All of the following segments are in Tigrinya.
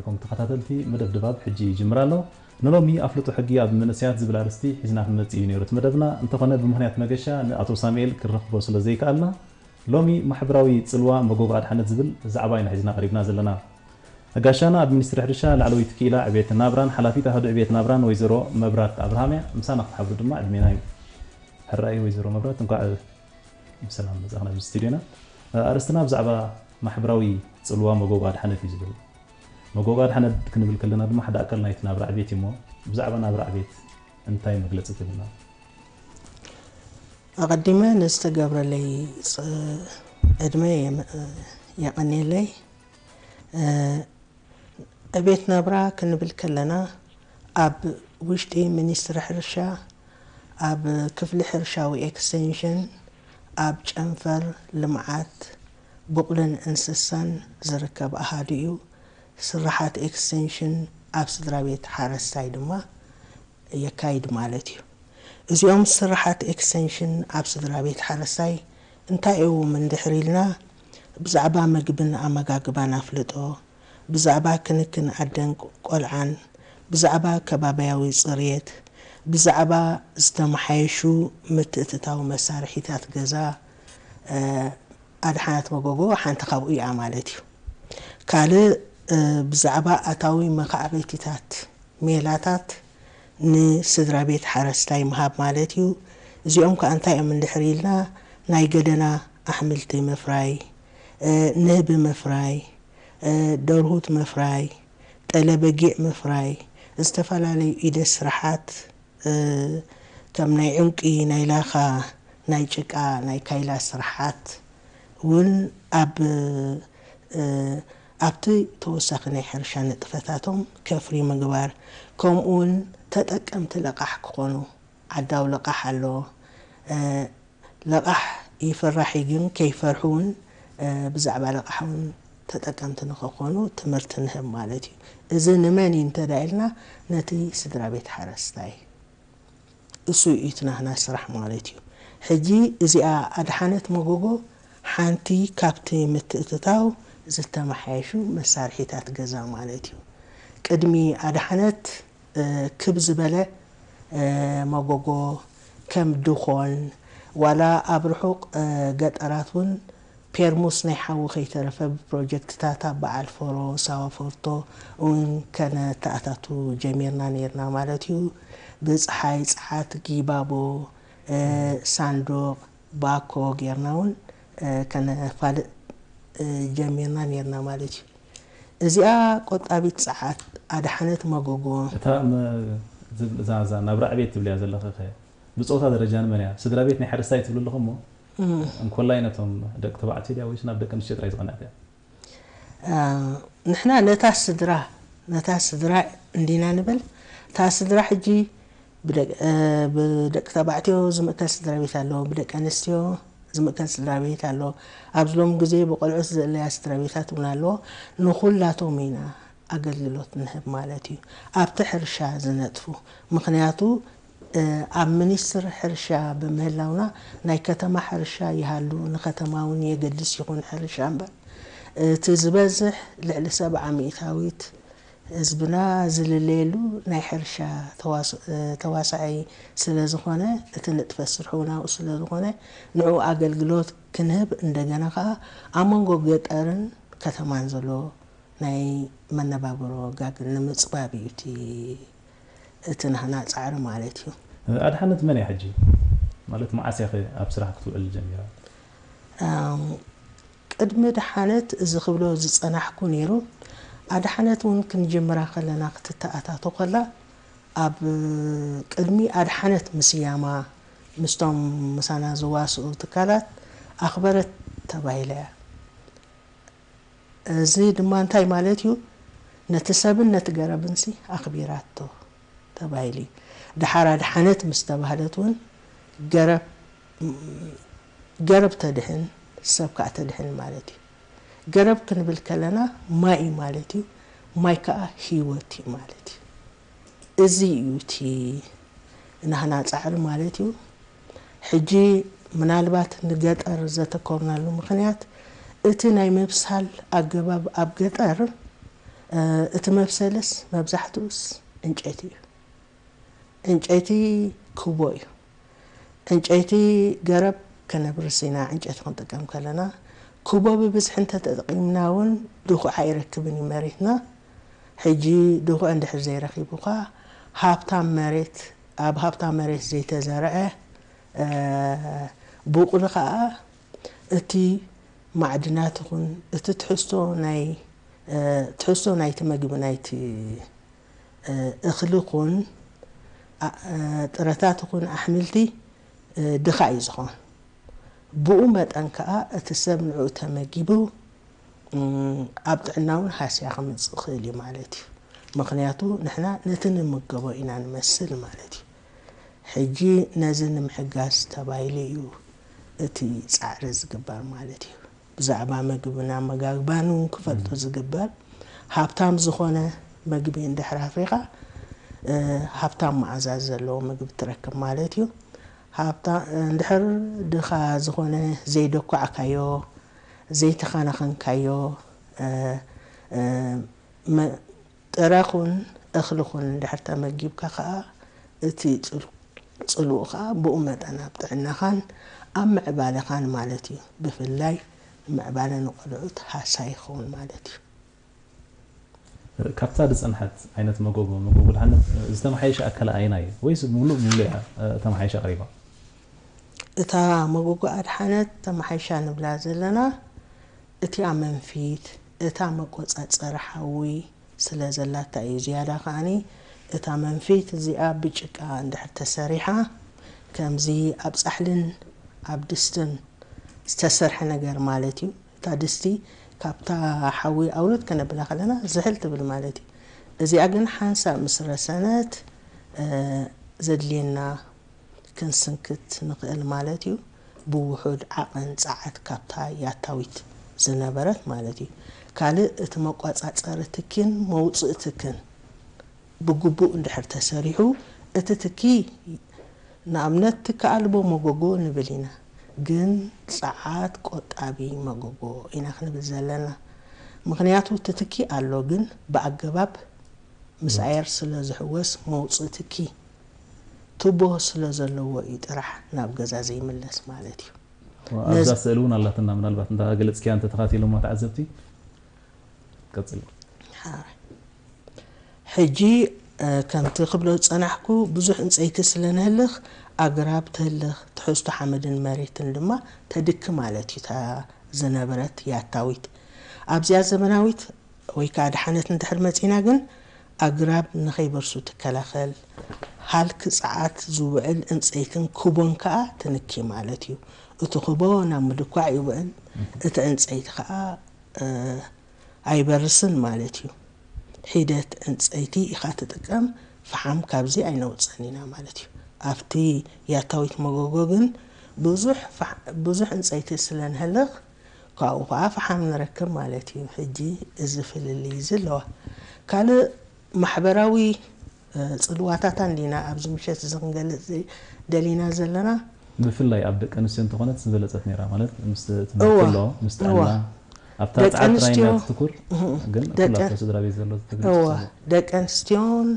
ኩም ተኸታተልቲ መደብ ድባብ ሕጂ ይጅምር ኣሎ። ንሎሚ ኣፍልጦ ሕጊ ኣብ መንእሰያት ዝብል ኣርእስቲ ሒዝና ክንመጽእ እዩ ነይሩ እቲ መደብና። እንተኾነ ብምኽንያት መገሻ ንኣቶ ሳሙኤል ክንረኽቦ ስለ ዘይከኣልና ሎሚ ማሕበራዊ ጽልዋ መጎጎ ኣድሓነት ዝብል ዛዕባ ኢና ሒዝና ቀሪብና ዘለና። ኣጋሻና ኣብ ሚኒስትሪ ሕርሻ ላዕለወይቲ ክኢላ ዕቤት ናብራን ሓላፊት ኣሃዱ ዕቤት ናብራን ወይዘሮ መብራት ኣብርሃም እያ። ምሳና ክትሓብሩ ድማ ዕድሜና እዩ። ሕራይ ወይዘሮ መብራት እንኳዕ ብሰላም መጻእኽና ኣብዚ ስቱዲዮና። ኣርእስትና ብዛዕባ ማሕበራዊ ጽልዋ መጎጎ ኣድሓነት እዩ ዝብል። መጎጎ ኣድሓነት ክንብል ከለና ድማ ሓደ ኣካል ናይቲ ናብራ ዕቤት እዩ እሞ ብዛዕባ ናብራ ዕቤት እንታይ መግለጺ ትህብና? ኣቐዲመ ንዝተገብረለይ ፅ- ዕድመ የም- የቐንየለይ። እ፣ ዕቤት ናብራ ክንብል ከለና ኣብ ውሽጢ ሚኒስትሪ ሕርሻ፣ ኣብ ክፍሊ ሕርሻዊ ኤክስቴንሽን፣ ኣብ ጨንፈር ልምዓት ብቑልን እንስሳን ዝርከብ ኣሃዱ እዩ። ስራሓት ኤክስቴንሽን ኣብ ስድራ ቤት ሓረስታይ ድማ የካይድ ማለት እዩ። እዚኦም ስራሓት ኤክስቴንሽን ኣብ ስድራ ቤት ሓረስታይ እንታይ እዮም እንድሕር ኢልና፣ ብዛዕባ ምግብን ኣመጋግባን ኣፍልጦ፣ ብዛዕባ ክንክን ኣደን ቆልዓን፣ ብዛዕባ ከባብያዊ ፅርየት፣ ብዛዕባ ዝተመሓየሹ ምትእትታው መሳርሒታት ገዛ፣ እ፣ ኣድሓነት መጎጎ ሓንቲ ካብኡ እያ ማለት እዩ። ካልእ፣ እ፣ ብዛዕባ ኣታዊ መኻዕበቲታት ሜላታት ንስድራ ቤት ሓረስታይ ምሃብ ማለት እዩ። እዚኦም ከኣ እንታይ እዮም እንድሕር ኢልና፣ ናይ ገደና ኣሕምልቲ ምፍራይ፣ እ፣ ንህቢ ምፍራይ፣ እ፣ ደርሁት ምፍራይ፣ ጠለ በጊዕ ምፍራይ፣ ዝተፈላለዩ ኢደ ስራሓት፣ እ፣ ከም ናይ ዕንቂ፣ ናይ ላኻ፣ ናይ ጭቃ፣ ናይ ካይላ ስራሓት እውን ኣብ፣ እ፣ ኣብቲ ተወሳኺ ናይ ሕርሻ ንጥፈታቶም ከፍሪ ምግባር፣ ከምኡ እውን ተጠቀምቲ ለቓሕ ክኾኑ፣ ዓዳው ለቓሕ ኣሎ። እ፣ ለቓሕ ይፍራሕ እዩ፣ ግን ከይፈርሑ እውን፣ እ፣ ብዛዕባ ለቓሕ እውን ተጠቀምቲ ንኽኾኑ ትምህርቲ ንህብ ማለት እዩ። እዚ ንመን እዩ እንተ ኢልና፣ ነቲ ስድራ ቤት ሓረስታይ። እሱ እዩ እቲ ናህና ስራሕ ማለት እዩ። ሕጂ እዚኣ ኣድሓነት መጎጎ ሓንቲ ካብቲ ምትእትታው ዝተመሓየሹ መሳርሒታት ገዛ ማለት እዩ። ቅድሚ ኣድሓነት፣ እ፣ ክብ ዝበለ፣ እ፣ መጎጎ ከም ድኾን፣ ዋላ ኣብ ርሑቕ፣ እ፣ ገጠራት እውን ፔርሙስ ናይ ሓዊ ከይተረፈ ብፕሮጀክትታት ኣብ በዓል ፎሮ፣ ሳዋ ፎርቶ እውን ከነተኣታቱ ጀሚርና ነይርና ማለት እዩ። ብፀሓይ ፀዓት ጊባቦ፣ እ፣ ሳንዱቕ፣ ባኮ ጌርና እውን፣ እ፣ ከነፋልጥ፣ እ፣ ጀሚርና ነይርና ማለት እዩ። እዚኣ ቆጣቢት ፀዓት ኣድሓነት መጎጎ። እታ መ- ዝብ- እዛ እዛ ናብራ ዕቤት ትብልያ ዘለኺ ከ ብፆታ ደረጃ ንመን እያ? ስድራ ቤት ናይ ሓረስታይ ትብሉ ኣለኹ እሞ እንኮላይ ነቶም ደቂ ተባዕትዮ ድያ ወይስ ናብ ደቂ ኣንስትዮ ጥራይ ዝቐንዐት እያ? አ፣ ንሕና ነታ ስድራ ነታ ስድራ እንዲና ንብል። እታ ስድራ ሕጂ ብደቂ እ፣ ብደቂ ተባዕትዮ ዝምእከል ስድራ ቤት ኣሎ፣ ብደቂ ኣንስትዮ ዝምእከል ስድራ ቤት ኣሎ። ኣብዚ ሎሚ ግዜ ብቆልዑት ዝእለያ ስድራ ቤታት እውን ኣለዎ። ንኹላቶም ኢና ኣገልግሎት ንህብ ማለት እዩ። ኣብቲ ሕርሻ ዝነጥፉ ምኽንያቱ ኣብ ሚኒስትር ሕርሻ ብምህላውና ናይ ከተማ ሕርሻ ይሃሉ ንከተማ እውን የገድስ ይኹን ሕርሻ እምበር እቲ ዝበዝሕ ልዕሊ ሰብዓ ሚእታዊት ህዝብና ዝልለየሉ ናይ ሕርሻ ተዋስኦ ተዋሳኣይ ስለ ዝኾነ እቲ ንጥፈት ስርሑ እውን ኣብኡ ስለ ዝኾነ ንዕኡ ኣገልግሎት ክንህብ እንደገና ከዓ ኣብ መንጎ ገጠርን ከተማን ዘሎ ናይ መነባብሮ ጋግን ንምፅባብ እዩ እቲ እቲ ናህና ፃዕሪ ማለት እዩ። ኣድሓነት መን እያ ሕጂ? ማለት መዓስ እያ ኸ ኣብ ስራሕ ክትውዕል ጀሚራ? ኣም፣ ቅድሚ ድሓነት እዚ ክብሎ ዝፀናሕኩ ነይሩ። ኣድሓነት እውን ክንጅምራ ከለና ክትተኣታቶ ከላ ኣብ ቅድሚ ኣድሓነት ምስያማ ምስቶም ምሳና ዝዋስኡ ትካላት ኣኽበረት ተባሂላ እያ። እዚ ድማ እንታይ ማለት እዩ? ነቲ ሰብን ነቲ ገረብንሲ ኣኽቢራቶ ተባሂሉ እዩ። ደሓር ኣድሓነት ምስ ተባህለት እውን ገረብ ገረብ ተድሕን ሰብ ከዓ ተድሕን ማለት እዩ። ገረብ ክንብል ከለና ማይ እዩ ማለት እዩ። ማይ ከዓ ህይወት እዩ ማለት እዩ። እዚ እዩ እቲ ናህና ፃዕሪ ማለት እዩ። ሕጂ ምናልባት ንገጠር ዘተኮርናሉ ምኽንያት እቲ ናይ ምብሳል ኣገባብ ኣብ ገጠር እቲ መብሰልስ መብዛሕትኡስ ዕንጨይቲ እዩ። ዕንጨይቲ ክቦ እዩ። ዕንጨይቲ ገረብ ከነብርስ ኢና፣ ዕንጨይቲ ክንጥቀም ከለና። ክቦ ብብዝሒ እንተተጠቒምና እውን ድኹዕ ኣይረክብን እዩ መሬትና። ሕጂ ድኹዕ እንድሕር ዘይረኺቡ ኸኣ፣ ሃብታም መሬት፣ ኣብ ሃብታም መሬት ዘይተዘርዐ፣ እ፣ ቡቕሊ ኸኣ እቲ ማዕድናት ይኹን እቲ ትሕዝቶ ናይ፣ እ፣ ትሕዝቶ ናይቲ መግቢ ናይቲ፣ እ፣ እኽሊ ይኹን፣ ኣ-፣ እ፣ ጥረታት ይኹን ኣሕምልቲ፣ እ፣ ድኻ እዩ ዝኾን። ብኡ መጠን ከኣ እቲ ሰብ ንዕኡ ተመጊቡ፣ እም፣ ኣብ ጥዕና እውን ሃስያ ከምጽእ ይኽእል እዩ ማለት እዩ። ምኽንያቱ ንሕና ነቲ ንምገቦ ኢና ንመስል ማለት እዩ። ሕጂ ነዚ ንምሕጋዝ ተባሂሉ እዩ እቲ ጻዕሪ ዝግበር ማለት እዩ። ብዛዕባ ምግብን ኣመጋግባን እውን ክፈልጡ ዝግበር። ሃብታም ዝኾነ ምግቢ እንድሕር ኣፍሪኻ፣ እ፣ ሃብታም መኣዛ ዘለዎ ምግቢ ትረክብ ማለት እዩ። ሃብታ-፣ እንድሕር ድኻ ዝኾነ ዘይደኳዕካዮ፣ ዘይተኸናኸንካዮ፣ እ፣ እ፣ መ-፣ ጥረ ኹን እኽሊ ኹን እንድሕር ተመጊብካ ኸኣ፣ እቲ ጽል-፣ ጽልኡ ኸኣ ብኡ መጠን ኣብ ጥዕናኻን ኣብ ምዕባለኻን ማለት እዩ። ብፍላይ ምዕባለ ንቖልዑት ሃሳይ ይኸውን ማለት እዩ። ካብታ ዝጸንሐት ዓይነት መጎጎ፣ መጎጎ ድሓነት ዝተመሓየሸ ኣካል ኣየናይ እዩ? ወይስ ምሉእ ብምሉእ እያ፣ እ፣ ተመሓይሻ ቀሪባ? እታ መጎጎ ኣድሓነት ተመሓይሻ ንብላ ዘለና፣ እቲኣ መንፊት፣ እታ መቆጻጸሪ ሓዊ ስለ ዘላታ እዩ። ዝያዳ ከኣኒ እታ መንፊት እዚኣ ብጭቃ እንድሕር ተሰሪሓ፣ ከምዚ ኣብ ጻሕልን ኣብ ድስትን ዝተሰርሐ ነገር ማለት እዩ። እታ ድስቲ ካብታ ሓዊ ኣውርድ ከነብላ ከለና ዝሕል ትብል ማለት እዩ። እዚኣ ግን ሓንሳብ ምስ ረሰነት፣ እ፣ ዘድልየና ክንስንክት ንኽእል ማለት እዩ። ብውሑድ ዓቐን ጸዓት ካብታ ያታዊት ዝነበረት ማለት እዩ። ካልእ እቲ መቋጻጸሪ ትኪን መውጽኢ ትክን ብግቡእ እንድሕር ተሰሪሑ፣ እቲ ትኪ ንኣብነት ትኪ ኣልቦ መጎጎ ንብል ኢና፣ ግን ጸዓት ቆጣቢ መጎጎ ኢና ክንብል ዘለና። ምኽንያቱ እቲ ትኪ ኣሎ፣ ግን ብኣገባብ ምስ ኣየር ስለ ዝሕወስ መውጽኢ ትኪ ቱቦ ስለ ዘለዎ እዩ ጥራሕ ናብ ገዛ ዘይምለስ ማለት እዩ። ዋ፣ ነዚ ኣብዛ ስእሊ እውን ኣላትና፣ ምናልባት እንዳ ገለጽክያ እንተ ተኻቲሎማ ተዓዘብቲ። ቀጽሊ። ሓራይ። ሕጂ፣ እ፣ ከምቲ ክብሎ ዝጸናሕኩ፣ ብዙሕ ዕንጸይቲ ስለ ነህልኽ፣ ኣግራብ ተህልኽ፣ ትሕዝቶ ሓመድን መሬትን ድማ ተድኪ ማለት እዩ፣ እታ ዝነበረት ያታዊት። ኣብዚኣ ዘመናዊት ወይ ከኣ ድሓነት እንድሕር መጺና ግን፣ ኣግራብ ንኸይበርሱ ትከላኸል፣ ሃልኪ ጸዓት ዝውዕል ዕንጸይትን ክቦን ከኣ ትንኪ ማለት እዩ። እቲ ክቦ ናብ ምድኳዕ ይውዕል፣ እቲ ዕንጸይቲ ከኣ፣ እ፣ ኣይበርስን ማለት እዩ። ሒደት ዕንጸይቲ ኢኻ ትጥቀም፣ ፈሓም ካብዚ ኣይነውጽእን ኢና ማለት እዩ። ኣብቲ ያታዊት መጎጎ ግን ብዙሕ ፈሓ-፣ ብዙሕ ዕንጸይቲ ስለ ንህልኽ፣ ካብኡ ኸዓ ፈሓም ንረክብ ማለት እዩ። ሕጂ እዚ ፍልልይ እዚ ኣለዋ። ካልእ ማሕበራዊ፣ እ፣ ጽልዋታታ እንዲና ኣብዚ ምሸት እዚ ክንገልጽ ደሊና ዘለና። ብፍላይ ኣብ ደቂ ኣንስትዮ እንተኾነት ዝበለጸት ነይራ፣ ማለት ምስ ትምህርቲ እዋ፣ ኣሎ፣ ምስ እዋ። ጥዕና፣ ኣብታ ደቂ ጸዓት ጥራይ ኣንስትዮ፣ እያ ትትኩር፣ እህ፣ ግን ደቂ፣ ኩላቶ ስድራ ቤት ዘሎ ትግልጽ እዋ፣ ጽቡቕ። ደቂ ኣንስትዮን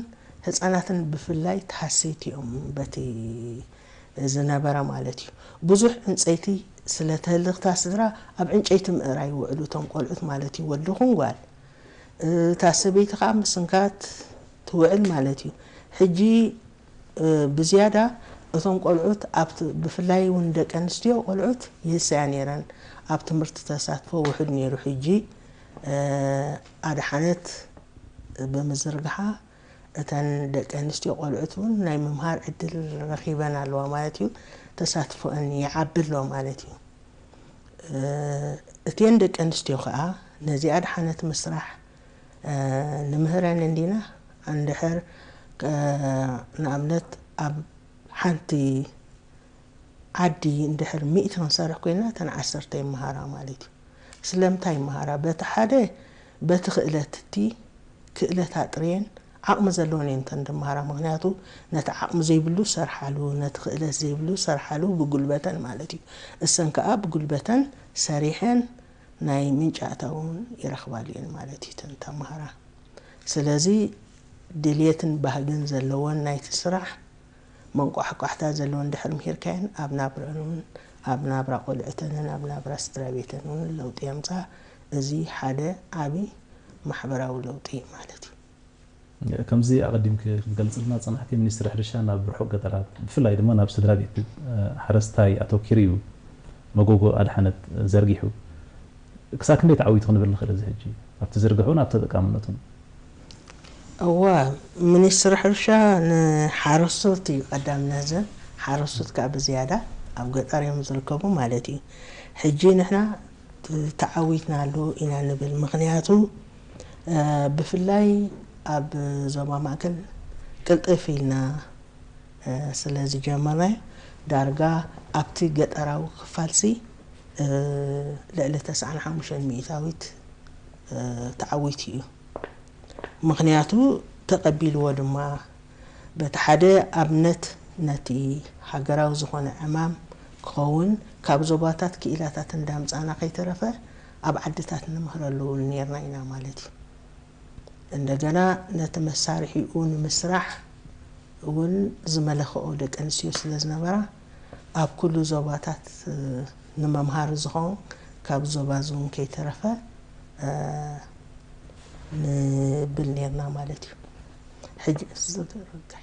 ህጻናትን ብፍላይ ተሃሰይቲ እዮም በቲ ዝነበረ ማለት እዩ። ብዙሕ ዕንጸይቲ ስለ ተህልኽታ ስድራ ኣብ ዕንጨይቲ ምእራይ ይውዕሉ እቶም ቆልዑት ማለት እዩ፣ ወዲ ኹን ጓል። እታ ሰበይቲ ኸኣ ምስንካት ትውዕል ማለት እዩ። ሕጂ፣ እ፣ ብዝያዳ እቶም ቆልዑት ኣብቲ፣ ብፍላይ እውን ደቂ ኣንስትዮ ቆልዑት ይህሰያ ነይረን። ኣብ ትምህርቲ ተሳትፎ ውሑድ ነይሩ። ሕጂ፣ እ፣ ኣድሓነት ብምዝርግሓ እተን ደቂ ኣንስትዮ ቆልዑት እውን ናይ ምምሃር ዕድል ረኺበን ኣለዋ ማለት እዩ። ተሳትፎአን ይዓቢ ኣሎ ማለት እዩ። እ፣ እተን ደቂ ኣንስትዮ ኸኣ ነዚኣ ድሓነት ምስራሕ፣ እ፣ ንምህረን እንዲና። እንድሕር፣ እ፣ ንኣብነት ኣብ ሓንቲ ዓዲ እንድሕር ሚእቲ ክንሰርሕ ኮይና፣ እተን ዓሰርተ ይመሃራ ማለት እዩ። ስለምንታይ ይመሃራ? በቲ ሓደ፣ በቲ ክእለት እቲ ክእለት ኣጥርየን ዓቕሚ ዘለወን እየን እተን ዝመሃራ። ምኽንያቱ ነቲ ዓቕሚ ዘይብሉ ዝሰርሓሉ፣ ነቲ ክእለት ዘይብሉ ዝሰርሓሉ ብጉልበተን ማለት እዩ። እሰን ከኣ ብጉልበተን ሰሪሐን ናይ ምንጪ ኣታዊ እውን ይረኽባሉ እየን ማለት እዩ እተን ተመሃራ። ስለዚ ድልየትን ባህግን ዘለወን ናይቲ ስራሕ መንቋሕቋሕታ ዘለወን ድሕሪ ምሂርካየን ኣብ ናብረን እውን ኣብ ናብራ ቆልዕተንን ኣብ ናብራ ስድራ ቤተን እውን ለውጢ የምፃ። እዚ ሓደ ዓብዪ ማሕበራዊ ለውጢ እዩ ማለት እዩ። ከምዚ ኣቐዲምኪ ክትገልጽልና ጸናሕኪ፣ ሚኒስትሪ ሕርሻ ናብ ርሑቕ ገጠራት ብፍላይ ድማ ናብ ስድራ ቤት ሓረስታይ ኣተኪሩ እዩ መጎጎ ኣድሓነት ዘርጊሑ። ክሳብ ክንደይ ተዓዊቱ ክንብል ንኽእል እዚ ሕጂ ኣብቲ ዝርግሑን ኣብ ተጠቃምነቱን? እወ፣ ሚኒስትሪ ሕርሻ ንሓረስቶት እዩ ቀዳምነት ዝህብ። ሓረስቶት ከዓ ብዝያዳ ኣብ ገጠር እዮም ዝርከቡ ማለት እዩ። ሕጂ ንሕና ተዓዊትናሉ ኢና ንብል። ምኽንያቱ ብፍላይ ኣብ ዞባ ማእከል ቅልጥፍ ኢልና ስለ ዝጀመርናዮ ዳርጋ ኣብቲ ገጠራዊ ክፋልሲ ልዕሊ ተስዓን ሓሙሽተን ሚእታዊት ተዓዊቱ እዩ። ምኽንያቱ ተቐቢልዎ ድማ በቲ ሓደ ኣብነት ነቲ ሃገራዊ ዝኾነ ዕማም ክኸውን ካብ ዞባታት ክኢላታት እንዳምፃና ከይተረፈ ኣብ ዓድታት ንምህረሉ እውን ነርና ኢና ማለት እዩ። እንደገና ነቲ መሳርሒኡ ንምስራሕ እውን ዝመለኸኦ ደቂ ኣንስትዮ ስለ ዝነበራ ኣብ ኩሉ ዞባታት ንመምሃሪ ዝኸውን ካብ ዞባ ዝውን ከይተረፈ ንብል ነርና ማለት እዩ። ሕጂ ዝተረግሐ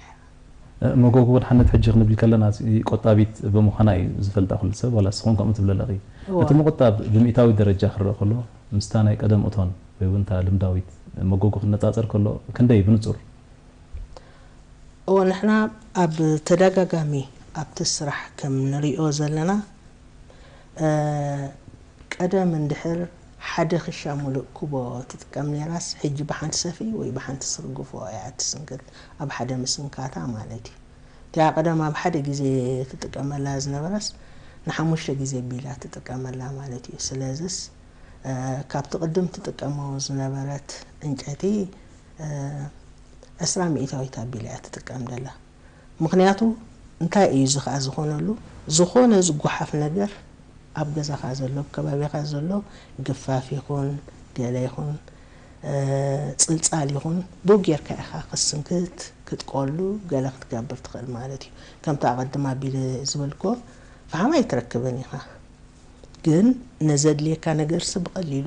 መጎጎ ወድሓነት ሕጂ ክንብል ከለና ቆጣቢት ብምዃና እዩ ዝፈልጣ ኩሉ ሰብ ዋላ ስኹም ከምኡ ትብለለኺ። እቲ ምቑጣብ ብሚእታዊት ደረጃ ክረአ ከሎ ምስታ ናይ ቀደም እቶን ወይ እውን እታ ልምዳዊት መጎጎ ክነፃፀር ከሎ ክንደይ ብንፁር? እዎ ንሕና ኣብ ተደጋጋሚ ኣብቲ ስራሕ ከም ንሪኦ ዘለና ቀደም እንድሕር ሓደ ክሻ ሙሉእ ኩቦ ትጥቀም ነይራስ ሕጂ ብሓንቲ ሰፍኢ ወይ ብሓንቲ ስርግፎ እያ ትስንክት ኣብ ሓደ ምስንካታ ማለት እዩ። እቲኣ ቀደም ኣብ ሓደ ግዜ ትጥቀመላ ዝነበረስ ንሓሙሽተ ግዜ ቢላ ትጥቀመላ ማለት እዩ። ስለዝስ ካብቲ ቅድም ትጥቀሞ ዝነበረት ዕንጨቲ ዕስራ ሚእታዊት ኣቢላ እያ ትጥቀም ደላ። ምኽንያቱ እንታይ እዩ እዚ ከዓ ዝኾነሉ? ዝኾነ ዝጓሓፍ ነገር ኣብ ገዛኻ ዘሎ ኣብ ከባቢኻ ዘሎ ግፋፍ ይኹን ገለ ይኹን ፅልፃል ይኹን ብኡ ጌርካ ኢኻ ክትስንክት ክትቆሉ ገለ ክትገብር ትኽእል ማለት እዩ። ከምቲ ኣቐድም ኣቢለ ዝበልኩዎ ፈሓም ኣይትረክብን ኢኻ። ግን ነዘድልየካ ነገርሲ ብቐሊሉ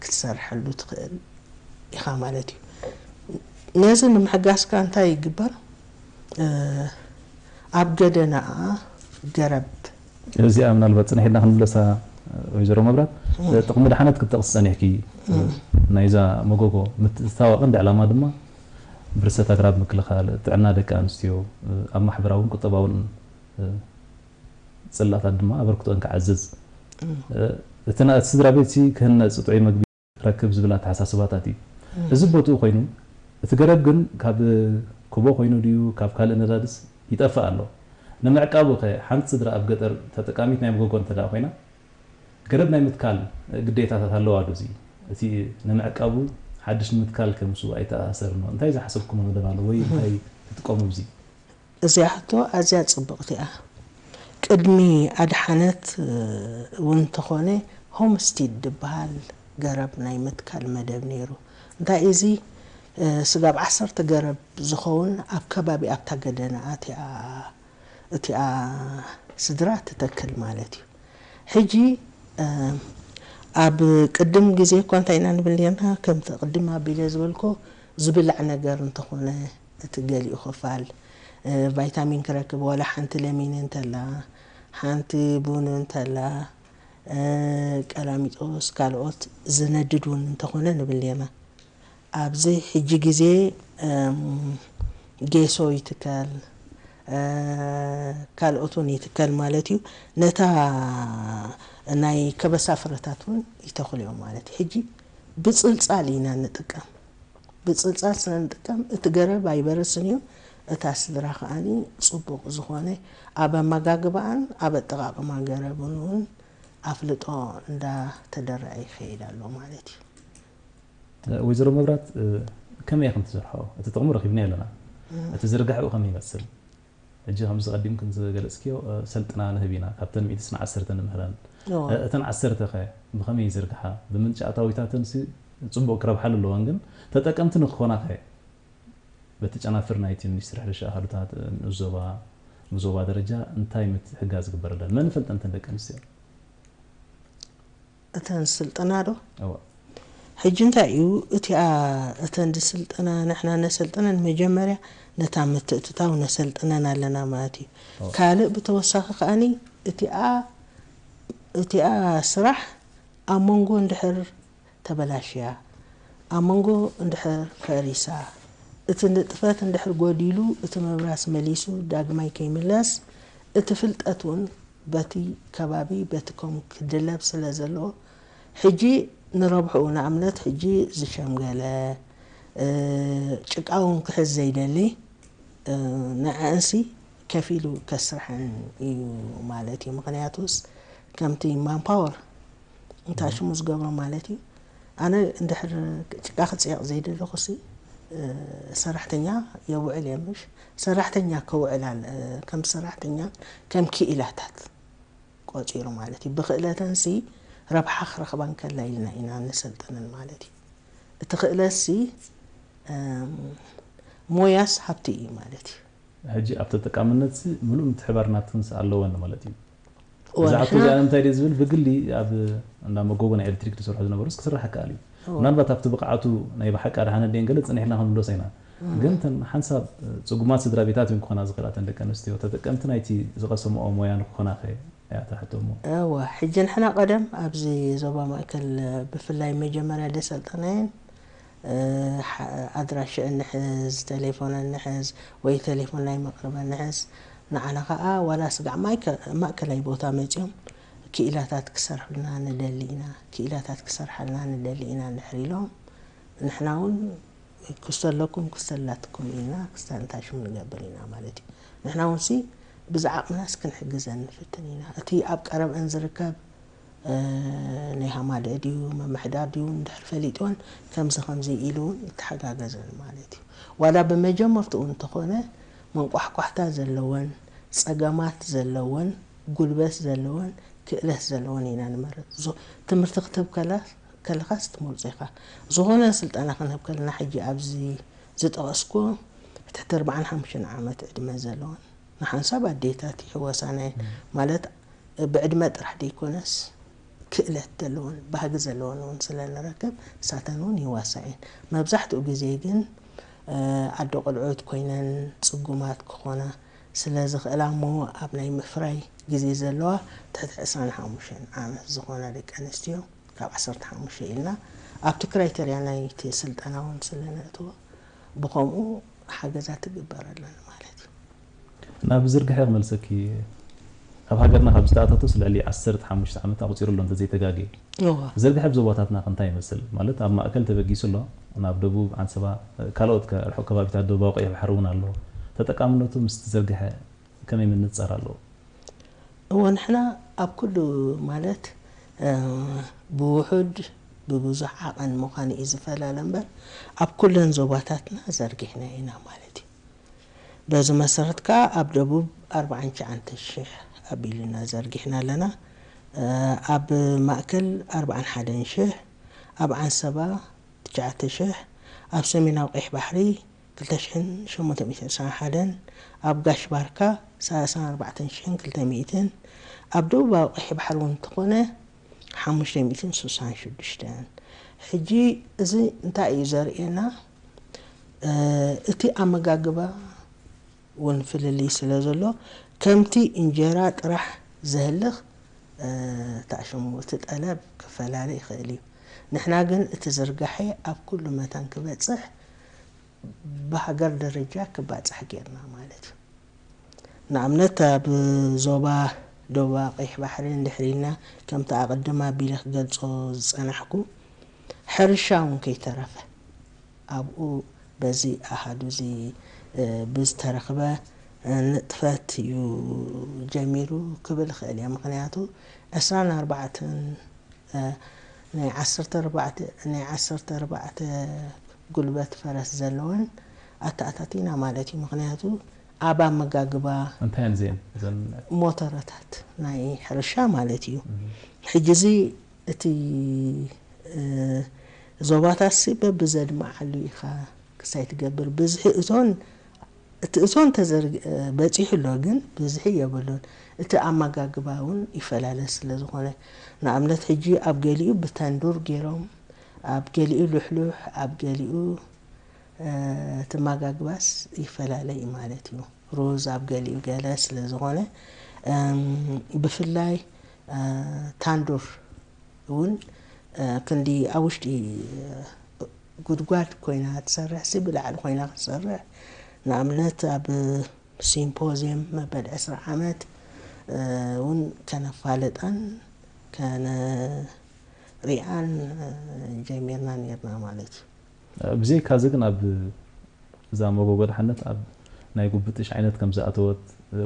ክትሰርሐሉ ትኽእል ኢኻ ማለት እዩ። ነዚ ንምሕጋዝካ እንታይ ይግበር? ኣብ ገደናኣ ገረብ እዚኣ ምናልባት ፅንሒትና ክንምለሳ ወይዘሮ መብራት ጥቕሚ ድሓነት ክትጠቕስ ፀኒሕኪ ናይዛ መጎጎ ምትእትታዋ ቀንዲ ዕላማ ድማ ብርሰት ኣግራብ ምክልኻል ጥዕና ደቂ ኣንስትዮ ኣብ ማሕበራውን ቁጠባውን ፅላታት ድማ ኣበርክቶን ክዓዝዝ እቲ ስድራ ቤት ክህነፅ ጥዑይ መግቢ ክረክብ ዝብል ኣተሓሳስባታት እዩ። እዚ ቦትኡ ኮይኑ እቲ ገረብ ግን ካብ ኩቦ ኮይኑ ድዩ ካብ ካልእ ነዳድስ ይጠፍእ ኣሎ። ንምዕቃቡ ከ ሓንቲ ስድራ ኣብ ገጠር ተጠቃሚት ናይ መጎጎ እንተ ኮይና ገረብ ናይ ምትካል ግዴታታት ኣለዋ ዶ? እዚ እቲ ንምዕቃቡ ሓድሽ ንምትካል ከ ምስኡ ኣይተኣሳሰርኖ? እንታይ ዝሓሰብኩሞ መደብ ኣሎ ወይ እንታይ ትጥቀሙ ኣብዚ? እዚኣ ሕቶ ኣዝያ ጽብቕቲ እያ። ቅድሚ ኣድሓነት እውን እንተኾነ ሆምስቲድ ዝበሃል ገረብ ናይ ምትካል መደብ ነይሩ። እንታይ እዚ ስጋብ ዓሰርተ ገረብ ዝኸውን ኣብ ከባቢ ኣብታ ገደና እቲኣ ስድራ ትተክል ማለት እዩ። ሕጂ ኣብ ቅድም ግዜ እኳ እንታይ ኢና ንብል ነርና? ከምቲ ቅድም ኣቢለ ዝበልኮ ዝብላዕ ነገር እንተኾነ እቲ ገሊኡ ክፋል ቫይታሚን ክረክብ ዋላ ሓንቲ ለሚን እንተላ ሓንቲ ቡን እንተላ ቀላሚጦስ ካልኦት ዝነድድ እውን እንተኾነ ንብል ነርና። ኣብዚ ሕጂ ግዜ ጌሶ ይትከል ካልኦት እውን ይትከል ማለት እዩ። ነታ ናይ ከበሳ ፍረታት እውን ይተኽልዮም ማለት እዩ። ሕጂ ብፅልፃል ኢና ንጥቀም። ብፅልፃል ስለ ንጥቀም እቲ ገረብ ኣይበርስን እዩ። እታ ስድራ ከዓኒ ፅቡቕ ዝኾነ ኣብ ኣመጋግባኣን ኣብ ኣጠቓቕማ ገረብን እውን ኣፍልጦ እንዳተደረዐ ይኸይድ ኣሎ ማለት እዩ። ወይዘሮ መብራት ከመይ ኢኹም ትሰርሖ? እቲ ጥቕሙ ረኺብና ኣለና። እቲ ዝርጋሕኡ ከመይ ይመስል? ሕጂ ከምዚ ቀዲምክን ዝገለጽክዮ ሰልጥና ንህብ ኢና ካብተን ሚእቲ ዓሰርተ ንምህረን። እተን ዓሰርተ ከ ብኸመይ ይዝርግሓ? ብምንጪ ኣታዊታተን ሲ ጽቡቕ ክረብሓሉ ኣለወን፣ ግን ተጠቀምቲ ንክኾና ከ በቲ ጨናፍር ናይቲ ሚኒስትሪ ሕርሻ ኣሃዱታት ንዞባ ብዞባ ደረጃ እንታይ ምትሕጋዝ ዝግበረለን? መን ይፈልጠን እተን ደቂ ኣንስትዮ? እተን ስልጠና ዶ? እወ። ሕጂ እንታይ እዩ እቲኣ እተን ዝስልጠና ንሕና ነሰልጥነን መጀመርያ ነታ ምትእትታው ነሰልጥነን ኣለና ማለት እዩ። እወ። ካልእ ብተወሳኺ ከኣኒ እቲኣ እቲኣ ስራሕ ኣብ መንጎ እንድሕር ተበላሽያ፣ ኣብ መንጎ እንድሕር ፈሪሳ፣ እቲ ንጥፈት እንድሕር ጎዲሉ እቲ ምብራስ መሊሱ ዳግማይ ከይምለስ እቲ ፍልጠት እውን በቲ ከባቢ በቲ ኮም ክድለብ ስለ ዘለዎ ሕጂ ንረብሕኡ ንኣብነት ሕጂ ዝሸምገለ እ፣ ጭቃ እውን ክሕዝ ዘይደሊ እ፣ ንዐእንሲ ከፊሉ ከስርሐን እዩ ማለት እዩ። ምክንያቱስ ከምቲ ማንፓወር እንታይ ሽሙ ዝገብሮ ማለት እዩ። ኣነ እንድሕር ጭቃ ክፅየቕ ዘይደለኹሲ እ፣ ሰራሕተኛ የውዕል እየ ምሽ ሰራሕተኛ ከውዕል ኣለ ከም ሰራሕተኛ ከም ክኢላታት ቆፂሩ ማለት እዩ። ብክእለተንሲ ረብሓ ክረኽባ እንከላ ኢልና ኢና ንሰልጥነን ማለት እዩ። እቲ ክእለትሲ እም፣ ሞያስ ሃብቲ እዩ ማለት እዩ። ሕጂ ኣብ ተጠቃምነት ምሉእ ምትሕባር ናትክንስ ኣለወን ማለት እዩ። እወ፣ እዛ ሕቶ ንሕና- እዚኣ ንምንታይ ድየ ዝብል ብግሊ ኣብ እንዳ መጎጎ ናይ ኤሌክትሪክ ዝሰርሑ ዝነበሩስ ክስራሕ ይከኣል እዩ። እወ። ምናልባት ኣብቲ ብቕዓቱ ናይ ብሓቂ ኣድሓነ ድየን ገለ ጽኒሕና ክንምለሶ ኢና። ግን ተን ሓንሳብ ጽጉማት ስድራ ቤታት እውን ክኾና ዝኽእላ ተን ደቂ ኣንስትዮ ተጠቀምቲ ናይቲ ዝቐሰምኦ ሞያ ንክኾና ከ እያ እታ ሕቶ እሞ። እወ፣ ሕጂ ንሕና ቀደም ኣብዚ ዞባ ማእከል ብፍላይ መጀመርያ ደሰልጠናየን እ፣ ሓ- ኣድራሽአን ንሕዝ፣ ቴሌፎነን ንሕዝ ወይ ቴሌፎን ናይ መቕርበን ንሕዝ። ንዓና ኸዓ ዋላ ስጋዕ ማይከ- ማእከላይ ቦታ መፂኦም ክኢላታት ክሰርሑልና ንደሊ ኢና፣ ክኢላታት ክሰርሓልና ንደሊ ኢና እንድሕር ኢሎም ንሕና እውን ክስተለኩም ክስተላትኩም ኢና ክስተ እንታይ ሽም ንገብር ኢና ማለት እዩ። ንሕና እውን ሲ ብዝዓቕምናስ ክንሕግዘን ንፍትን ኢና። እቲ ኣብ ቀረብአን ዝርከብ እ፣ ናይ ሃማደአ ድዩ መምሕዳር ድዩ እንድሕር ፈሊጥወን ከምዚ ከምዚ ኢሉ እውን ይተሓጋገዘን ማለት እዩ። ዋላ ብመጀመርትኡ እንተኾነ መንቋሕቋሕታ ዘለወን፣ ጸገማት ዘለወን፣ ጉልበት ዘለወን፣ ክእለት ዘለወን ኢና ንመርጽ። ዞ- ትምህርቲ ክትህብ ከላ- ከለኻስ ትመርጾ ኢኻ። ዝኾነ ስልጠና ክንህብ ከለና ሕጂ ኣብዚ ዝጠቐስኩ ትሕቲ ኣርባዓን ሓሙሽተን ዓመት ዕድመ ዘለወን ንሓንሳብ ኣዴታት ይሕወሳና እየን። ማለት ብዕድመ ጥራሕ ዘይኮነስ ክእለት ዘለወን ባህጊ ዘለወን እውን ስለ ንረክብ ንሳተን እውን ይዋሳ እየን። መብዛሕትኡ ግዜ ግን ኣደ ቆልዑት ኮይነን ፅጉማት ክኾና ስለ ዝኽእላ እሞ ኣብ ናይ ምፍራይ ግዜ ዘለዋ ትሕቲ ዕስራን ሓሙሽተን ዓመት ዝኾና ደቂ ኣንስትዮ ካብ ዓሰርተ ሓሙሽተ ኢልና ኣብቲ ክራይተርያ ናይቲ ስልጠና እውን ስለ ነእትዎ ብኸምኡ ሓገዛት ትግበረለን ማለት እዩ። ናብ ዝርግሐ ክመልሰኪ፣ ኣብ ሃገርና ካብ ዝተኣታቶስ ልዕሊ ዓሰርተ ሓሙሽተ ዓመት ኣቑፂሩ ኣሎ እንተዘይተጋግየ። እወ። ዝርግሐ ኣብ ዞባታትና ከ እንታይ ይመስል? ማለት ኣብ ማእከል ተበጊሱ ኣሎ፣ ናብ ደቡብ ዓንሰባ፣ ካልኦት ከ ርሑቕ ከባቢታት ደቡባዊ ቀይሕ ባሕሪ እውን ኣሎ። ተጠቃምነቱ ምስቲ ዝርግሐ ከመይ ምንፅፃር ኣለዎ? እወ፣ ንሕና ኣብ ኩሉ ማለት እ፣ ብውሑድ ብብዙሕ ዓቐን ምዃኑ እዩ ዝፈላለ እምበር ኣብ ኩለን ዞባታትና ዘርጊሕና ኢና ማለት እዩ። በዚ መሰረት ከዓ ኣብ ደቡብ ኣርባዓን ትሽዓተ ሽሕ ኣቢልና ዘርጊሕና ኣለና። እ፣ ኣብ ማእከል ኣርባዓን ሓደን ሽሕ፣ ኣብ ዓንሰባ ትሽዓተ ሽሕ፣ ኣብ ሰሜናዊ ቀይሕ ባሕሪ ክልተ ሽሕን ሸሞንተ ሚእትን ዕስራን ሓደን፣ ኣብ ጋሽ ባርካ ሰላሳን ኣርባዕተን ሽሕን ክልተ ሚእትን፣ ኣብ ደቡባዊ ቀይሕ ባሕሪ እውን እንተኾነ ሓሙሽተ ሚእትን ስሳን ሽዱሽተን። ሕጂ እዚ እንታይ እዩ ዘርእየና? እ፣ እቲ ኣመጋግባ እውን ፍልልይ ስለ ዘሎ ከምቲ እንጀራ ጥራሕ ዘህልኽ እ፣ ታሽሙ እቲ ጠለብ ክፈላለ ይኽእል እዩ። ንሕና ግን እቲ ዝርጋሐ ኣብ ኩሉ መታን ክበፅሕ ብሃገር ደረጃ ክባፃሕ ጌርና ማለት እዩ። ንኣብነት ኣብ ዞባ ዶባ ቀይሕ ባሕሪ እንድሕር ኢልና ከምቲ ኣቐድም ኣቢለ ክገልፆ ዝፀናሕኩ ሕርሻ እውን ከይተረፈ ኣብኡ በዚ ኣሃዱ እዚ እ፣ ብዝተረኽበ እ፣ ንጥፈት እዩ ጀሚሩ ክብል ይኽእል እየ። ምኽንያቱ ዕስራን ኣርባዕተን እ፣ ናይ ዓሰርተ ኣርባዕተ ናይ ዓሰርተ ኣርባዕተ ጉልበት ፈረስ ዘለወን ኣተኣታቲና ማለት እዩ። ምኽንያቱ ኣብ ኣመጋግባ እንታይ እየን እዚአን? እዘን ሞተረታት ናይ ሕርሻ ማለት እዩ። ሕጂ እዚ እቲ እ፣ ዞባታትሲ በብዘድመዓሉ ኢኻ ክሳይ ትገብር። ብዝሒ እቶን፣ እቲ እቶን ተዘርግ-፣ በጺሑ ኣሎ፣ ግን ብዝሒ የብሉን። እቲ ኣመጋግባ እውን ይፈላለ ስለ ዝኾነ፣ ንኣብነት ሕጂ ኣብ ገሊኡ ብተንዱር ገይሮም፣ ኣብ ገሊኡ ልሕሉሕ፣ ኣብ ገሊኡ፣ እ፣ እቲ ኣመጋግባስ ይፈላለ እዩ ማለት እዩ። ሩዝ ኣብ ገሊኡ ገለ ስለ ዝኾነ፣ እም፣ ብፍላይ፣ እ፣ ታንዱር እውን፣ እ፣ ክንዲ ኣብ ውሽጢ፣ እ፣ ጉድጓድ ኮይና ትሰርሕ ሲ ብላዕሊ ኮይና ክትሰርሕ፣ ንኣብነት ኣብ ሲምፖዝየም መበል ዕስራ ዓመት፣ እ፣ እውን ከነፋልጣን ከነሪኣን፣ እ፣ ጀሚርና ነርና ማለት እዩ። ብዘይካ እዚ ግን ኣብ እዛ መጎጎ ኣድሓነት ኣብ ናይ ጉብጥሽ ዓይነት ከም ዝኣተወት፣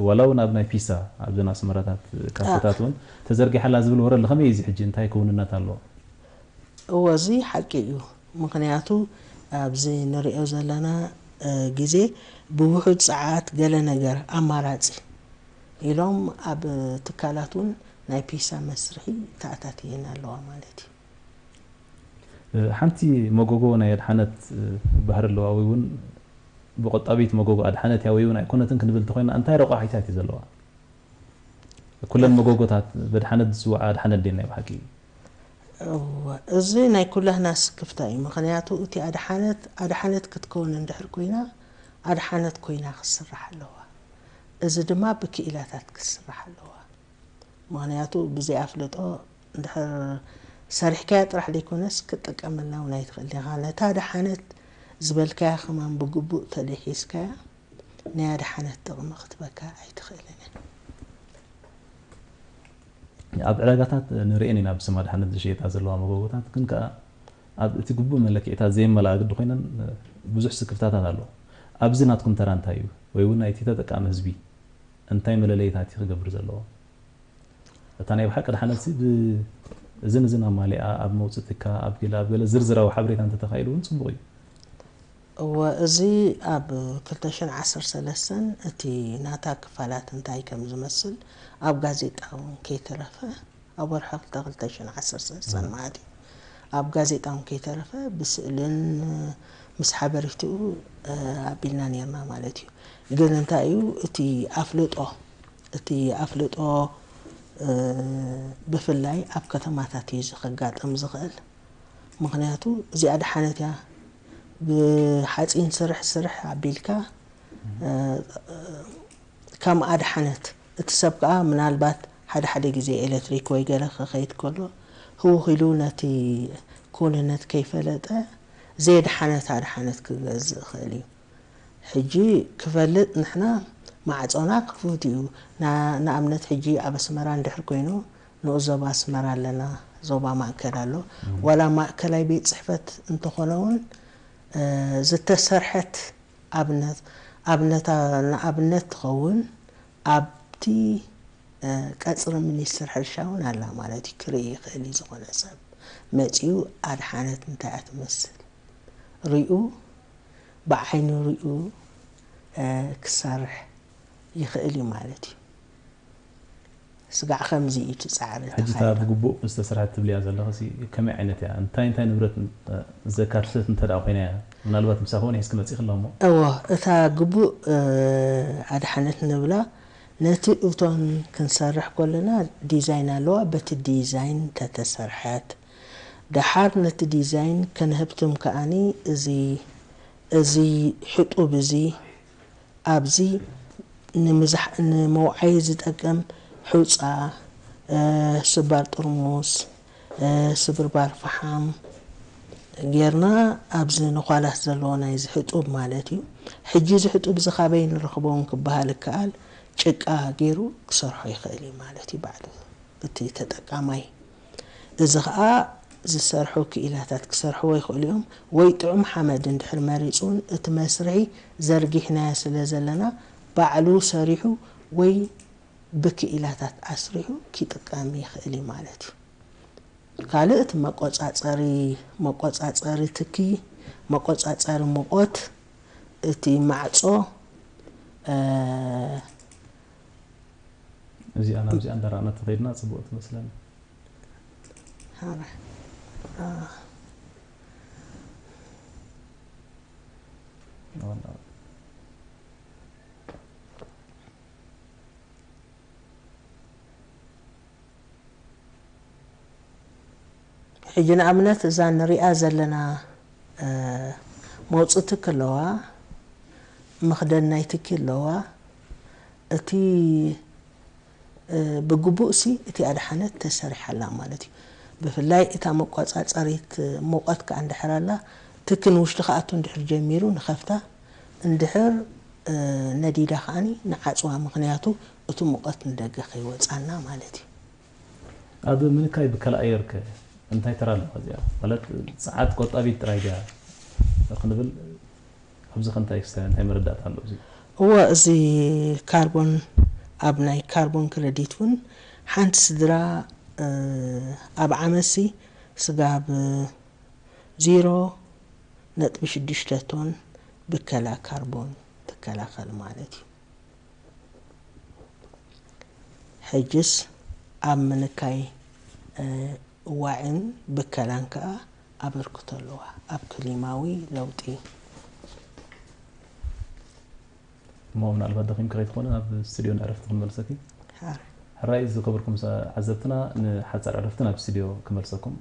ዋላ እውን ኣብ ናይ ፒሳ ኣብዘን ኣስመራታት ካፈታት እውን ተዘርጊሓ ኣላ ዝብል ወረ ኣሎ። ከመይ እዩ እዚ ሕጂ? እንታይ ክውንነት ኣለዎ? እወ፣ እዚ ሓቂ እዩ። ምኽንያቱ ኣብዚ ንሪኦ ዘለና፣ እ፣ ግዜ ብውሑድ ጸዓት ገለ ነገር ኣማራጺ ኢሎም ኣብ ትካላት እውን ናይ ፒሳ መስርሒ ተኣታትየን ኣለዋ ማለት እዩ። እ፣ ሓንቲ መጎጎ ናይ ኣድሓነት፣ እ፣ ባህሪ ኣለዋ፣ ወይ እውን ብቆጣቢት መጎጎ ኣድሓነት እያ ወይ እውን ኣይኮነትን ክንብል እንተኾይና፣ እንታይ ረቋሒታት እዩ ዘለዋ? ኩለን መጎጎታት ብኣድሓነት ዝስዋዓ ኣድሓነት ድየን ናይ ብሓቂ? እወ፣ እዚ ናይ ኩላህና ስክፍታ እዩ። ምኽንያቱ እቲ ኣድሓነት፣ ኣድሓነት ክትከውን እንድሕር ኮይና፣ ኣድሓነት ኮይና ክትስራሕ ኣለዋ። እዚ ድማ ብክኢላታት ክትስራሕ ኣለዋ። ምኽንያቱ ብዘይ ኣፍልጦ እንድሕር ሰሪሕካያ ጥራሕ ዘይኮነስ ክትጥቀመላ እውን ኣይትኽእል ኢኻ። ነታ ኣድሓነት ዝበልካያ ከማን ብግቡእ ተደይ ሒዝካያ፣ ናይ ኣድሓነት ጥቕሚ ክትበካ ኣይትኽእልን እያ። ኣብ ዕዳጋታት ንርእየን ኢና ብስም ኣድሓነት ዝሸየጣ ዘለዋ መጎጎታት፣ ግን ከኣ ኣብ እቲ ግቡእ መለክዒታት ዘየመልኣ ግዲ ኮይነን ብዙሕ ስክፍታታት ኣሎ። ኣብዚ ናትኩም ተራ እንታይ እዩ? ወይ እውን ናይቲ ተጠቃሚ ህዝቢ እንታይ መለለይታት እዩ ክገብር ዘለዎ? እታ ናይ ብሓቂ ኣድሓነትሲ ብ-፣ እዝን እዝን ኣማሊኣ ኣብ መውጽእ ትካ፣ ኣብ ገለ፣ ኣብ ገለ ዝርዝራዊ ሓበሬታ እንተተኻኢሉ እውን ጽቡቕ እዩ። እወ፣ እዚ ኣብ ክልተ ሽሕን ዓሰርተ ሰለስተን እቲ ናታ ክፋላት እንታይ ከም ዝመስል ኣብ ጋዜጣ እውን ከይተረፈ፣ ኣብ ወርሒ ክልተ ክልተ ሽሕን ዓሰርተ ሰለስተን ማለት እዩ። ኣብ ጋዜጣ እውን ከይተረፈ ብስእልን ምስ ሓበሬትኡ፣ እ፣ ኣቢልና ነርና ማለት እዩ። ግን እንታይ እዩ እቲ ኣፍልጦ፣ እቲ ኣፍልጦ፣ እ፣ ብፍላይ ኣብ ከተማታት እዩ እዚ ከጋጥም ዝኽእል። ምኽንያቱ እዚኣ ኣድሓነት እያ። ብሓፂን ስርሕ ስርሕ ኣቢልካ፣ እ፣ ከም ኣድሓነት፣ እቲ ሰብ ከኣ ምናልባት ሓደ ሓደ ግዜ ኤሌክትሪክ ወይ ገለ ክኸይድ ከሎ ህውኽ ኢሉ ነቲ ክውንነት ከይፈለጠ ዘየድሓነት ኣድሓነት ክገዝእ ይኽእል እዩ። ሕጂ ክፈልጥ ንሕና ማዕጾና ክፉት እዩ። ና-፣ ንኣብነት ሕጂ ኣብ ኣስመራ እንድሕር ኮይኑ ንኡስ ዞባ ኣስመራ ኣለና፣ ዞባ ማእከል ኣሎ። ዋላ ማእከላይ ቤት ጽሕፈት እንተኾነ እውን፣ እ፣ ዝተሰርሐት ኣብነት፣ ኣብነታ፣ ንኣብነት ትኸውን ኣብቲ፣ እ፣ ቀጽሪ ሚኒስትር ሕርሻ እውን ኣላ ማለት እዩ። ክርኢ ይኽእል እዩ ዝኾነ ሰብ መጺኡ ኣድሓነት እንታይ እያ ትመስል ሪኡ፣ ብዓይኑ ሪኡ፣ እ፣ ክሰርሕ ይኽእል እዩ ማለት እዩ። ስጋዕ ከምዚ እዩ እቲ ጻዕሪ ሕጂ እታ ተኻይዱ። ብግቡእ ዝተሰርሐት ትብልያ ዘለኽሲ ከመይ ዓይነት እያ? እንታይ እንታይ ንብረት፣ እ፣ ዘካተተት እንተ ደኣ ኮይና እያ? ምናልባት ምሳኺ እውን ሒዝኪ መጺእኺ ኣሎ እሞ። እወ፣ እታ ግቡእ፣ እ፣ ኣድሓነት ንብላ ነቲ እቶን ክንሰርሕ ከለና ዲዛይን ኣለዋ። በቲ ዲዛይን ተተሰርሐት። ደሓር ነቲ ዲዛይን ከነህብትም ከኣኒ እዚ፣ እዚ ሕጡብ እዚ ኣብዚ ንምዝሕ-፣ ንመውዓዪ ዝጠቅም ሑጻ፣ እ፣ ስባር ጥርሙስ፣ እ፣ ስብርባር ፈሓም ጌርና ኣብዚ ነዃላት ዘለዎ ናይዚ ሕጡብ ማለት እዩ። ሕጂ እዚ ሕጡብ እዚ ካበይ ንረኽቦ እውን ክበሃል ይከኣል፣ ጭቃ ገይሩ ክሰርሖ ይኽእል እዩ ማለት እዩ ባዕሉ እቲ ተጠቃማይ። እዚ ኸኣ ዝሰርሑ ክኢላታት ክሰርሕዎ ይኽእሉ እዮም። ወይ ጥዑም ሓመድ እንድሕር መሪጹ እውን እቲ መስርሒ ዘርጊሕናዮ ስለ ዘለና ባዕሉ ሰሪሑ ወይ ብክኢላታት ኣስሪሑ ኪጥቀም ይኽእል እዩ ማለት እዩ። ካልእ እቲ መቆጻጸሪ፣ መቆጻጸሪ ትኪ፣ መቆጻጸሪ ሙቐት፣ እቲ ማዕጾ፣ እ፣ እዚኣ ናብዚኣ እንዳረኣና ተኸይድና ጽቡቕ ትመስለኒ። ሃረ። እ፣ ሕጂ ንኣብነት እዛ ንሪኣ ዘለና መውፅእ ትኪ ኣለዋ፣ መኽደን ናይ ትኪ ኣለዋ። እቲ ብግቡእ ሲ እቲ ኣድሓነት ተሰሪሓላ ማለት እዩ። ብፍላይ እታ መቋፃፀሪት ሙቐት ከዓ እንድሕር ኣላ፣ ትኪ ንውሽጢ ክኣቱ እንድሕር ጀሚሩ ንኸፍታ፣ እንድሕር ነዲዳ ከዓኒ ንዓፅዋ፣ ምኽንያቱ እቲ ሙቐት ንደገ ከይወፃና ማለት እዩ። ኣብ ምንካይ ብከላ ኣየር ከ እንታይ ተራ ኣለዋ እዚኣ? ማለት ጸዓት ቆጣቢት ጥራይ ድያ ክንብል ኣብዚ ከ እንታይ ክስተ እንታይ መረዳእታ ኣሎ እዚ? እወ፣ እዚ ካርቦን ኣብ ናይ ካርቦን ክረዲት እውን ሓንቲ ስድራ ኣብ ዓመትሲ ስጋብ ዜሮ ነጥቢ ሽዱሽተ ቶን ብከላ ካርቦን ትከላኸል ማለት እዩ። ሕጅስ ኣብ ምንካይ ዋዒን ብከላን ከኣ ኣበርክቶ ኣለዋ ኣብ ክሊማዊ ለውጢ። እሞ ምናልባት ደኺምኪ ከይትኾኒ ናብ ስቱድዮ ንዕረፍቲ ክንመልሰኪ። ሕራይ ዝኸበርኩም ዓዘብትና ንሓጻር ዕረፍቲ ናብ ስቱድዮ ክመልሰኩም።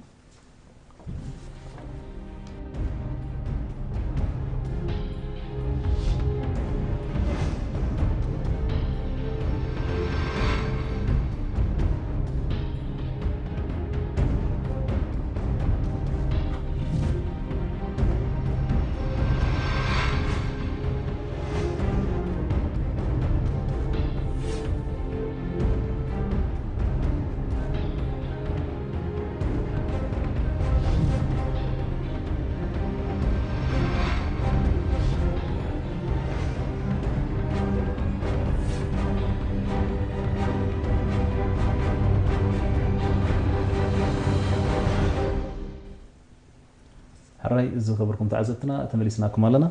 ሕራይ ዝኸበርኩም ተዓዘብትና ተመሊስናኩም ኣለና።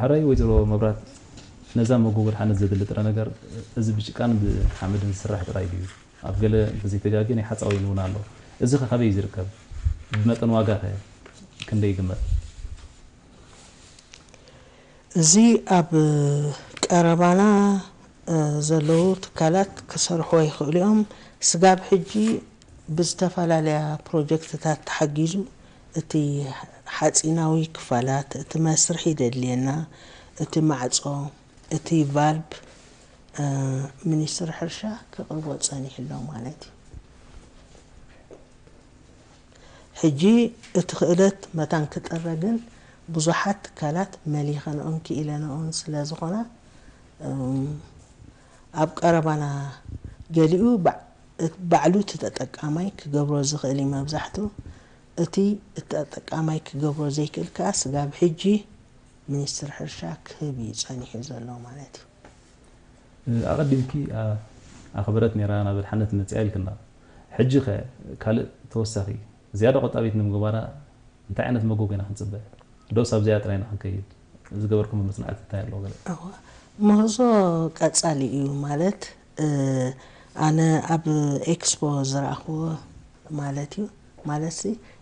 ሕራይ ወይዘሮ መብራት፣ ነዛ መጎጎ ኣድሓነት ዘድሊ ጥረ ነገር፣ እዚ ብጭቃን ብሓመድን ዝስራሕ ጥራይ ድዩ? ኣብ ገለ እንተዘይተጋግየ ናይ ሓፃዊን እውን ኣሎ። እዚ ኸ ካበይ እዩ ዝርከብ? ብመጠን ዋጋ ኸ ክንደይ ይግመት? እዚ ኣብ ቀረባና ዘለዉ ትካላት ክሰርሕዎ ይኽእሉ እዮም። ስጋብ ሕጂ ብዝተፈላለያ ፕሮጀክትታት ተሓጊዙ እቲ ሓፂናዊ ክፋላት፣ እቲ መስርሒ ደድልየና፣ እቲ ማዕፆ፣ እቲ ቫልቭ ሚኒስትሪ ሕርሻ ከቕርቦ ፀኒሑ ኣሎ ማለት እዩ። ሕጂ እቲ ክእለት መታን ክጥረ ግን ብዙሓት ትካላት መሊኸንኦን ክኢለንኦን ስለ ዝኾና ኣብ ቀረባና ገሊኡ ባዕሉ እቲ ተጠቃማይ ክገብሮ ዝኽእል እዩ። መብዛሕትኡ እቲ ተጠቃማይ ክገብሮ ዘይክእል ከዓ ስጋብ ሕጂ ሚኒስትሪ ሕርሻ ክህብ እዩ ጸኒሑ ዘሎ ማለት እዩ። ኣቐዲምኪ ኣኽበረት ኔራ ናብ ኣድሓነት መጽያ ኢልክና። ሕጂ ኸ ካልእ ተወሳኺ ዝያዳ ቆጣቢት ንምግባራ እንታይ ዓይነት መጎጎ ኢና ክንጽበ? ዶስ ኣብዚኣ ጥራይ ኢና ክንከይድ? ዝገበርኩሞ መጽናዕቲ እንታይ ኣሎ ገለ? እወ፣ ምህዞ ቀጻሊ እዩ ማለት ኣነ ኣብ ኤክስፖ ዝረኣኽዎ ማለት እዩ። ማለትሲ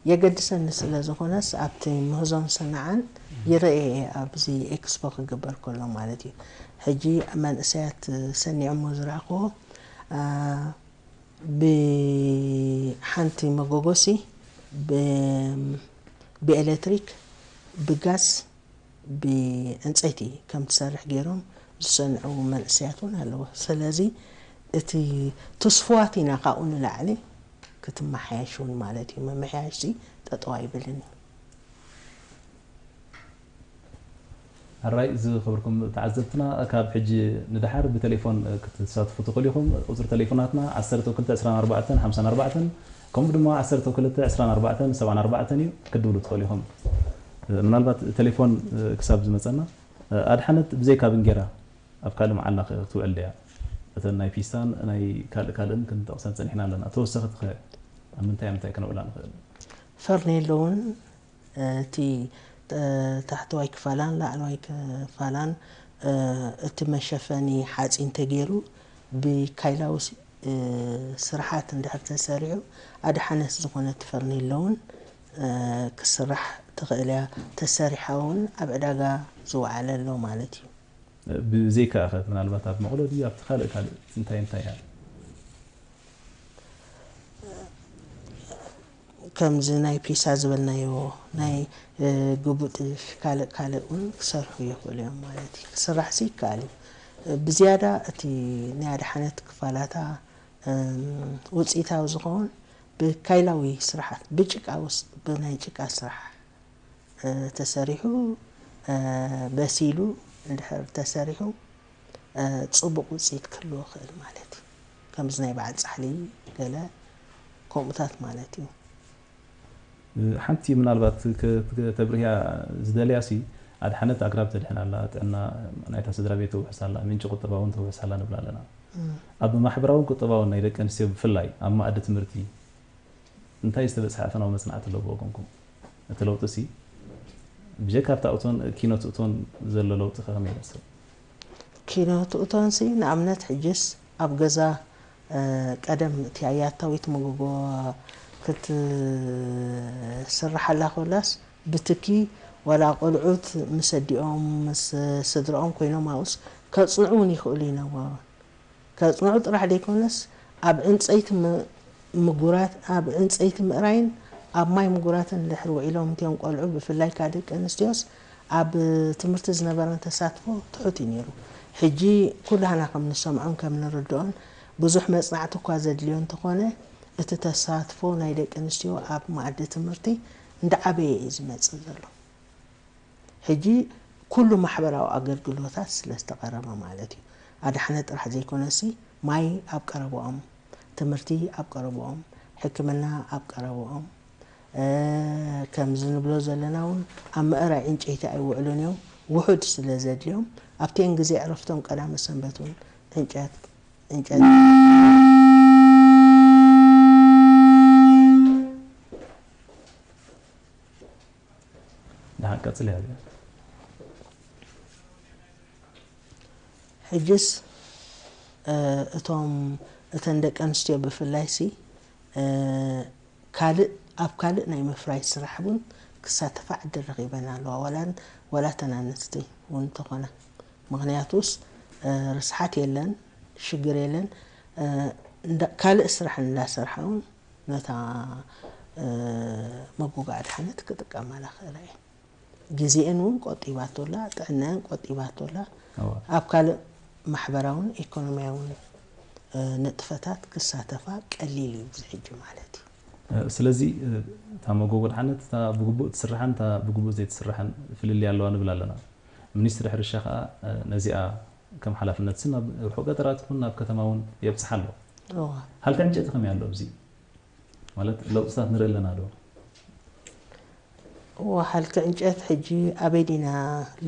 የገድሰኒ ስለ ዝኾነስ ኣብቲ ምህዞን ሰናዓን ይረኤ እየ ኣብዚ ኤክስፖ ክግበር ከሎ ማለት እዩ። ሕጂ መንእሰያት ሰኒዖሞ ዝረኣኽዎ ብሓንቲ መጎጎሲ ብኤሌክትሪክ ብጋዝ ብዕንፀይቲ ከም ትሰርሕ ገይሮም ዝሰንዑ መንእሰያት እውን ኣለዉ። ስለዚ እቲ ትስፉዋት ኢና ካብኡ ንላዕሊ ክትመሓየሽ እውን ማለት እዩ። ምምሕያሽ ሲ ጠጠው ኣይብልን እዩ። ሕራይ ዝኸበርኩም ተዓዘብትና ካብ ሕጂ ንደሓር ብቴሌፎን ክትሳትፉ ትኽእሉ ኢኹም። ቁፅሪ ቴሌፎናትና ዓሰርተ ክልተ ዕስራን ኣርባዕተን ሓምሳን ኣርባዕተን ከምኡ ድማ ዓሰርተ ክልተ ዕስራን ኣርባዕተን ሰብዓን ኣርባዕተን እዩ ክትድውሉ ትኽእሉ ኢኹም። ምናልባት ቴሌፎን ክሳብ ዝመፀና ኣድሓነት ብዘይካ ብንጌራ ኣብ ካልእ መዓላ ክትውዕል ድያ? እተን ናይ ፊስታን ናይ ካልእ ካልእን ክንጠቕሰን ፀኒሕና ኣለና። ተወሰኽቲ ኸ ኣብ ምንታይ ኣብ ምንታይ ክነውዕላ ንኽእል? ፈርኔሎ እውን እቲ ታሕተዋይ ክፋላን ላዕለዋይ ክፋላን እቲ መሸፈኒ ሓፂን ተገይሩ ብካይላዊ ስርሓት እንድሕር ተሰሪሑ ኣድሓነት ዝኾነ እቲ ፈርኔሎ እውን ክስራሕ ትኽእል እያ። ተሰሪሓ እውን ኣብ ዕዳጋ ዝወዓለ ኣሎ ማለት እዩ። ብዘይካኸ ምናልባት ኣብ መቕሎ ድዩ ኣብቲ ካልእ ካልእ እንታይ እንታይ እያ? ከምዚ ናይ ፒሳ ዝበልናዮ ናይ ግቡጥሽ ካልእ ካልእ እውን ክሰርሑ ይኽእሉ እዮም ማለት እዩ። ክስራሕ ሲ ይከኣል እዩ። ብዝያዳ እቲ ናይ ኣድሓነት ክፋላታ ውፅኢታዊ ዝኸውን ብካይላዊ ስራሓት ብጭቃ ውስጥ ብናይ ጭቃ ስራሕ ተሰሪሑ በሲሉ እንድሕር ተሰሪሑ ፅቡቕ ውፅኢት ክህልዎ ይኽእል ማለት እዩ። ከምዚ ናይ በዓል ፃሕሊ ገለ ከምኡታት ማለት እዩ። ሓንቲ ምናልባት ከተብርህያ ዝደልያ ሲ ኣድሓነት ኣግራብ ተድሕን ኣላ፣ ጥዕና ናይታ ስድራ ቤት ተውሕስ ኣላ፣ ምንጪ ቁጠባ እውን ተውሕስ ኣላ ንብል ኣለና። ኣብ ማሕበራውን ቁጠባውን ናይ ደቂ ኣንስትዮ ብፍላይ ኣብ ማእዲ ትምህርቲ እንታይ ዝተበፅሐ ኣፈናዊ መፅናዕቲ ኣሎ ብወገንኩም? እቲ ለውጢ ሲ ብጀካ ኣብታ እቶን ኪኖት እቶን ዘሎ ለውጢ ከ ከመይ ይመስል? ኪኖት እቶን ሲ ንኣብነት ሕጅስ ኣብ ገዛ ቀደም እቲ ኣያታዊት መጎጎ ክትስራሕ ኣላ ኮላስ ብትኪ ዋላ ቆልዑት ምስ ኣዲኦም ምስ ስድርኦም ኮይኖም ኣብኡስ ከፅንዑ እውን ይኽእሉ ይነበሩ። ከፅንዑ ጥራሕ ዘይኮነስ ኣብ ዕንፀይቲ ምጉራት ኣብ ዕንፀይቲ ምእራይን ኣብ ማይ ምጉራትን ድሕሪ ውዒሎም እቲኦም ቆልዑ ብፍላይ ከዓ ደቂ ኣንስትዮስ ኣብ ትምህርቲ ዝነበረን ተሳትፎ ትሑት እዩ ነይሩ። ሕጂ ኩላህና ከም ንሰምዖን ከም ንርድኦን ብዙሕ መፅናዕቲ እኳ ዘድልዮ እንተኾነ እቲ ተሳትፎ ናይ ደቂ ኣንስትዮ ኣብ መኣዲ ትምህርቲ እንዳዓበየ እዩ ዝመፅእ ዘሎ። ሕጂ ኩሉ ማሕበራዊ ኣገልግሎታት ስለ ዝተቐረበ ማለት እዩ። ኣድሓነ ጥራሕ ዘይኮነሲ ማይ ኣብ ቀረብኦም፣ ትምህርቲ ኣብ ቀረብኦም፣ ሕክምና ኣብ ቀረብኦም፣ ከምዚ ንብሎ ዘለና እውን ኣብ ምእራይ ዕንጨይቲ ኣይውዕሉን እዮም። ውሑድ ስለ ዘድልዮም ኣብቲአን ግዜ ዕረፍቶም ቀዳመ ሰንበት እውን ዕንጨት ዕንጨት ደሓን ቀፅል ያለ ሕጅስ እቶም እተን ደቂ ኣንስትዮ ብፍላይ ሲ ካልእ ኣብ ካልእ ናይ ምፍራይ ስራሕ እውን ክሳተፋ ዕድል ረኺበን ኣለዋ። ዋላ ዋላ ተን ኣንስቲ እውን እንተኾነ ምክንያቱስ ርስሓት የለን፣ ሽግር የለን። ካልእ ስራሕ እንዳሰርሓ እውን ነታ መጎጋዕ ድሓነት ክጥቀማላ ክእላ እየን። ግዜአን እውን ቆጢባቶላ፣ ጥዕናአን ቆጢባቶላ፣ ኣብ ካልእ ማሕበራውን ኢኮኖሚያውን ንጥፈታት ክሳተፋ ቀሊል እዩ እዚ ሕጂ ማለት እዩ። ስለዚ እታ መጎጎ ድሓነት እታ ብግቡእ ትስራሕን እታ ብግቡእ ዘይትስራሕን ፍልልይ ኣለዋ ንብል ኣለና። ሚኒስትሪ ሕርሻ ከዓ ነዚኣ ከም ሓላፍነት ስም ኣብ ርሑቕ ገጠራት ይኹን ናብ ከተማ እውን የብፅሓ ኣሎ። ሃልኪ ዕንጨይቲ ከመይ ኣሎ? እዚ ማለት ለውጥታት ንርኢ ኣለና ዶ? እወ፣ ሃልኪ ዕንጨት ሕጂ ኣበይ ዲና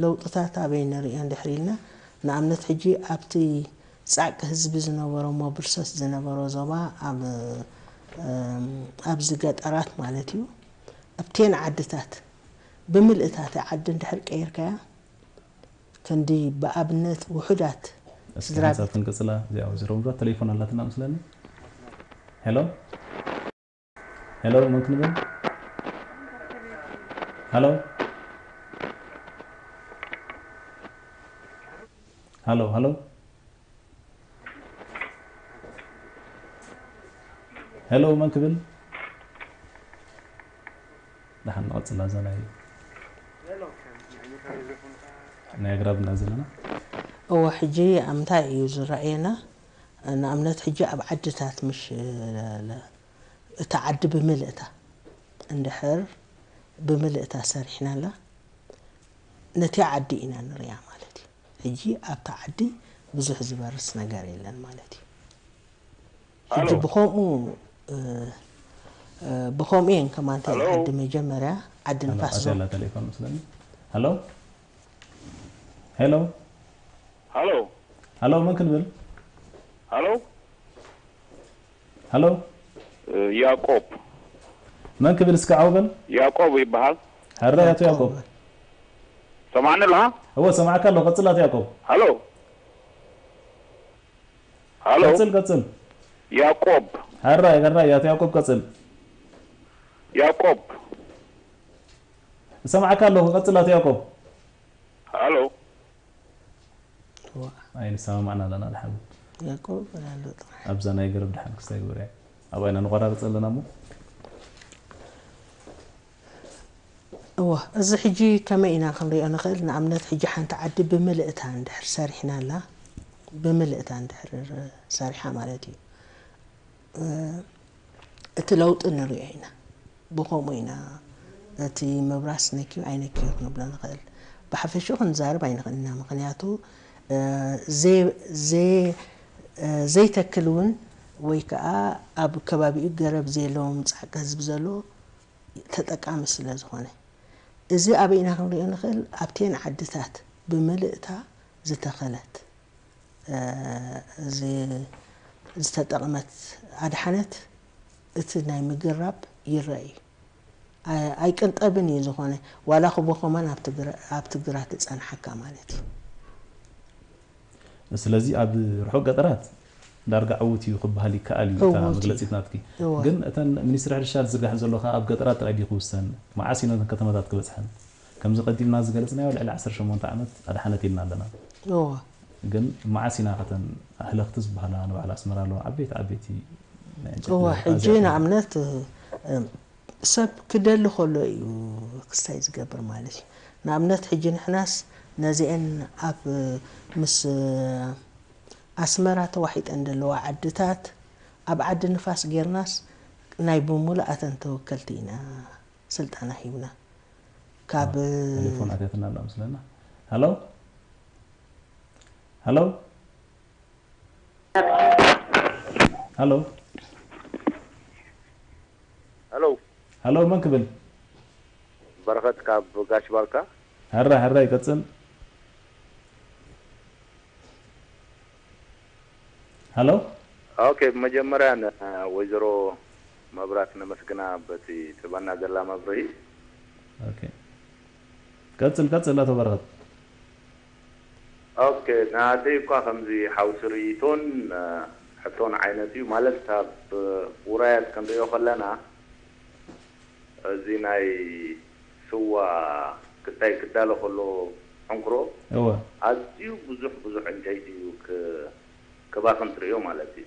ለውጥታት ኣበይ ንሪኦ እንድሕር ኢልና፣ ንኣብነት ሕጂ ኣብቲ ጻዕቂ ህዝቢ ዝነበሮ ሞብርሰስ ዝነበሮ ዞባ ኣብ ኣብዚ ገጠራት ማለት እዩ ኣብቴን ዓድታት ብምልእታት ዓዲ እንድሕር ቀይርካያ ክንዲ ብኣብነት ውሑዳት ስድራ ቤት ክንቅፅላ እዚኣ ወይዘሮ ምራት ተሌፎን ኣላትና መስለኒ። ሄሎ ሄሎ፣ መን ክንብል? ሃሎ ሃሎ ሃሎ ሄሎ፣ መን ክብል? ደሓን ንቐፅላ እዛ ናይ ናይ ኣግራብ እና ዘለና። እወ፣ ሕጂ ኣብ ምንታይ እዩ ዝረኣየና? ንኣብነት ሕጂ ኣብ ዓድታት ምሽ እታ ዓዲ ብምልእታ እንድሕር ብምልእታ ሰሪሕናላ ነቲ ዓዲ ኢና ንሪኣ ማለት እዩ። ሕጂ ኣብታ ዓዲ ብዙሕ ዝበርስ ነገር የለን ማለት እዩ። ሕጂ ብኸምኡ ብኸምኡ እየን ከማንተ ዓዲ መጀመርያ ዓዲ ንፋስ ዞ ቴሌፎን መስለኒ። ሃሎ ሄሎ ሃሎ ሃሎ፣ መን ክንብል? ሃሎ ሃሎ ያዕቆብ መን ክብል እስከ ዓውበል? ያዕቆብ ይበሃል። ሕራይ ኣቶ ያዕቆብ። ሰማዕኒ ኣለኻ? እወ ሰማዕካ ኣለኹ። ቀጽል ኣቶ ያዕቆብ። ሃሎ ሃሎ ቀጽል ቀጽል። ያዕቆብ ሕራይ ሕራይ ኣቶ ያዕቆብ ቀጽል። ያዕቆብ እሰማዕካ ኣለኹ። ቀጽል ኣቶ ያዕቆብ። ሃሎ። ኣይንሰማማዕና ኣለና። ድሓን ያዕቆብ ይበል ኣሎ ጥራሕ። ኣብዛ ናይ ገረብ ድሓን ክስታይ ግበር እያ። ኣብኣ ኢና ንቆራርጽ ኣለና እሞ። እወ፣ እዚ ሕጂ ከመይ ኢና ክንሪኦ ንኽእል? ንኣብነት ሕጂ ሓንቲ ዓዲ ብምልእታ እንድሕር ሰሪሕናላ፣ ብምልእታ እንድሕር ሰሪሓ ማለት እዩ፣ እ፣ እቲ ለውጢ ንሪኦ ኢና። ብኸምኡ ኢና እቲ ምብራስ ነክዩ ኣይነክዮ ክንብሎ ንኽእል። ብሓፈሽኡ ክንዛረብ ኣይንኽእል ኢና። ምኽንያቱ፣ እ፣ ዘይ-፣ ዘይ-፣ እ፣ ዘይተክል እውን ወይ ከዓ ኣብ ከባቢኡ ገረብ ዘየለዎም ፃዕቂ ህዝቢ ዘሎ ተጠቃሚ ስለ ዝኾነ። እዚ ኣበይ ኢና ክንሪኦ ንኽእል? ኣብተን ዓድታት ብምልእታ ዝተኸለት፣ እ፣ ዝ-፣ ዝተጠቕመት ኣድሓነት እቲ ናይ ምግራብ ይረአ እዩ። ኣይ-፣ ኣይቅንጠብን እዩ ዝኾነ፣ ዋላ ክቦ ከማን ኣብቲ ግራ-፣ ኣብቲ ግራት ዝጸንሓካ ማለት እዩ። ስለዚ ኣብ ርሑቕ ገጠራት ዳርጋ ዕዉት እዩ ክበሃል ይከኣል እዩ። እታ ዕዉት እዩ። መግለጺት ናትኪ እወ። ግን እተን ሚኒስትሪ ሕርሻ ዝዝርጋሕ ዘሎ ከኣ ኣብ ገጠራት ጥራይ ድዩ ክውሰን? መዓስ ኢና እተን ከተማታት ክበጽሐን? ከምዚ ቀዲምና ዝገለጽናዮ ልዕሊ ዓሰርተ ሸሞንተ ዓመት ኣድሓነት ኢልና ኣለና። እወ። ግን መዓስ ኢና ከተን ኣህለኽቲ ዝበሃላ ንባዕል ኣስመራ ኣለዋ ዓበይቲ ዓበይቲ ናይ ዕንጨይቲ እወ፣ ፋብሪካ ሕጂ እዚኣተን? ንኣብነት፣ እ፣ ሰብ ክደሊ ከሎ እዩ ክስታይ ዝገብር ማለት እዩ። ንኣብነት ሕጂ ንሕናስ ነዚአን ኣብ ምስ ኣስመራ ተዋሒጠን ዘለዋ ዓድታት ኣብ ዓዲ ንፋስ ጌርናስ ናይ ብምሉኣተን ተወከልቲ ኢና ስልጠና ሂብና። ካብ ቴሌፎን ኣትያትና ኣላ መስለና። ሃሎ ሃሎ ሃሎ ሃሎ። ሃሎ፣ መን ክብል? በረኸት ካብ ጋሽ ባርካ። ሕራይ ሕራይ፣ ይቀጽል። ሃሎ። ኦኬ፣ ብመጀመርያ ንወይዘሮ መብራት ነመስግና በቲ ትህበና ዘላ መብርሂ። ኦኬ፣ ቀጽል ቀጽል ኣቶ በረኸት። ኦኬ፣ ናተይ እኳ ከምዚ ሓውሲ ርእይቶን ሕቶን ዓይነት እዩ። ማለት፣ ኣብ ውራያት ክንሪኦ ከለና፣ እዚ ናይ ስዋ ክታይ ክዳሎ ከሎ፣ ዕንክሮ እወ። ኣዝዩ ብዙሕ ብዙሕ ዕንጨይቲ እዩ ክ-፣ ክባኽን ትርእዮ ማለት እዩ።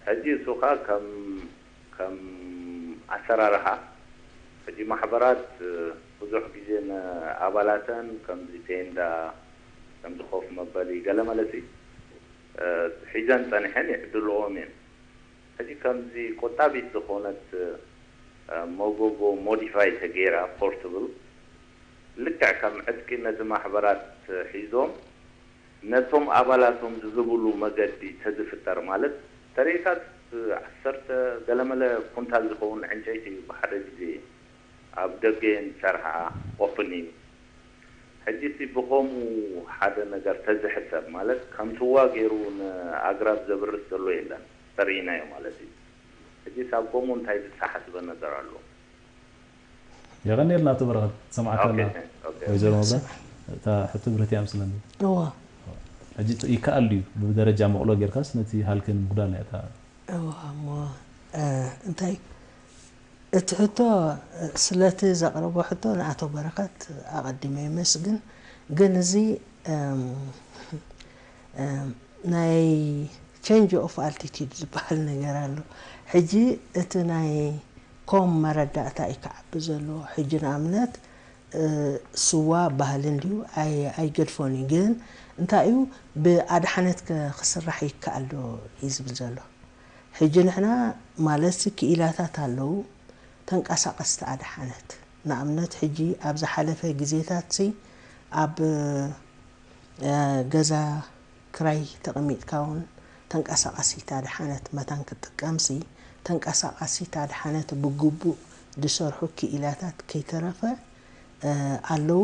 ሕጂ እሱ ኸኣ ከም፣ ከም ኣሰራርሓ፣ ሕጂ ማሕበራት ብዙሕ ግዜ ንኣባላተን ከምዚ ቴንዳ፣ ከምዚ ኮፍ መበሊ፣ ገለ መለሲ፣ እ፣ ሒዘን ጸኒሐን ይዕድልኦም እየን። ሕጂ ከምዚ ቆጣቢት ዝኾነት፣ እ፣ መጎጎ ሞዲፋይ ተገይራ፣ ፖርትብል፣ ልክዕ ከም ዕጥቂ ነቲ ማሕበራት ሒዞም ነቶም ኣባላቶም ዝህብሉ መገዲ ተዝፍጠር፣ ማለት ተሬታት ዓሰርተ ገለመለ ኩንታል ዝኸውን ዕንጨይቲ እዩ ብሓደ ግዜ ኣብ ደገ እየን ዝሰርሓ፣ ኦፕን እዩ። ሕጂ እቲ ብኸምኡ ሓደ ነገር ተዝሕሰብ፣ ማለት ከም ስዋ ገይሩ ንኣግራብ ዘብርስ ዘሎ የለን፣ ተርእይናዮ ማለት እዩ። ሕጂ ሳብ ከምኡ እንታይ ዝተሓስበ ነገር ኣሎ? የቐንየልና ኣቶ በረኸት፣ ሰማዕካ ኦኬ፣ ኣላ ኦኬ። ወይዘሮ መብራት፣ እታ ሕቶ ብርህቲ እያ ምስለኒ። እዋ። ሕጂ ጥ-፣ ይከኣል ድዩ ብደረጃ መቕሎ ጌርካስ ነቲ ሃልክን ምጉዳል እያ እታ? እዋ እሞ፣ እ፣ እንታይ እቲ ሕቶ፣ እ፣ ስለቲ ዘቕረቦ ሕቶ ንኣቶ በረኸት ኣቐዲመ የመስግን። ግን እዚ፣ እም፣ እም፣ ናይ ቼንጅ ኦፍ ኣልቲቲድ ዝበሃል ነገር ኣሎ። ሕጂ እቲ ናይ ኮም መረዳእታ እዩ ክዓቢ ዘለዎ። ሕጂ ንኣብነት፣ እ፣ ስዋ ባህሊ እንድዩ፣ ኣይ-፣ ኣይገድፎን እዩ። ግን እንታይ እዩ፣ ብኣድሓነት ከ-፣ ክስራሕ ይከኣል ዶ እዩ ዝብል ዘሎ። ሕጂ ንሕና ማለትሲ ክኢላታት ኣለዉ፣ ተንቀሳቐስቲ ኣድሓነት። ንኣብነት ሕጂ ኣብ ዝሓለፈ ግዜታትሲ ኣብ፣ እ፣ ገዛ ክራይ ተቐሚጥካ እውን ተንቀሳቓሲት ኣድሓነት መታን ክትጥቀምሲ፣ ተንቀሳቓሲት ኣድሓነት ብግቡእ ዝሰርሑ ክኢላታት ከይተረፈ፣ እ፣ ኣለዉ።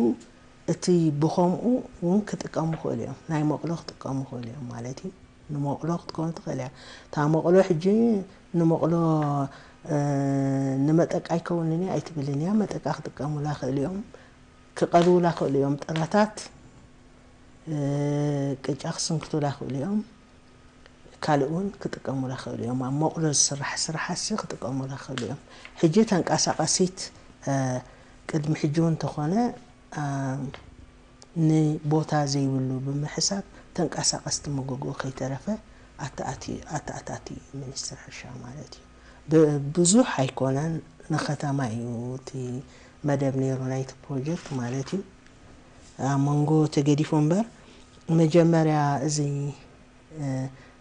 እቲ ብኸምኡ እውን ክጥቀሙ ይኽእሉ እዮም። ናይ መቕሎ ክጥቀሙ ይኽእሉ እዮም ማለት እዩ። ንመቕሎ ክትከውን ትኽእል እያ። እታ መቕሎ ሕጂ ንመቕሎ፣ እ፣ ንመጠቃ ኣይከውንን እያ ኣይትብልን እያ። መጠቃ ክጥቀሙላ ይኽእሉ እዮም። ክቐልውላ ይኽእሉ እዮም። ጥረታት፣ እ፣ ቅጫ ክስንክቱላ ይኽእሉ እዮም። ካልእ እውን ክጥቀሙላ ይኽእሉ እዮም። ኣብ መቕሎ ዝስራሕ ስራሓትሲ ክጥቀሙላ ይኽእሉ እዮም። ሕጂ ተንቀሳቐሲት እ፣ ቅድሚ ሕጂ እውን እንተኾነ፣ እ፣ ንቦታ ዘይብሉ ብምሕሳብ ተንቀሳቐስቲ መጎጎ ከይተረፈ ኣተኣቲ-፣ ኣተኣታቲ እዩ ሚኒስትሪ ሕርሻ ማለት እዩ። ብ-፣ ብዙሕ ኣይኮነን፣ ንከተማ እዩ እቲ መደብ ነይሩ ናይቲ ፕሮጀክት ማለት እዩ። ኣብ መንጎ ተገዲፉ እምበር፣ መጀመርያ እዚ፣ እ፣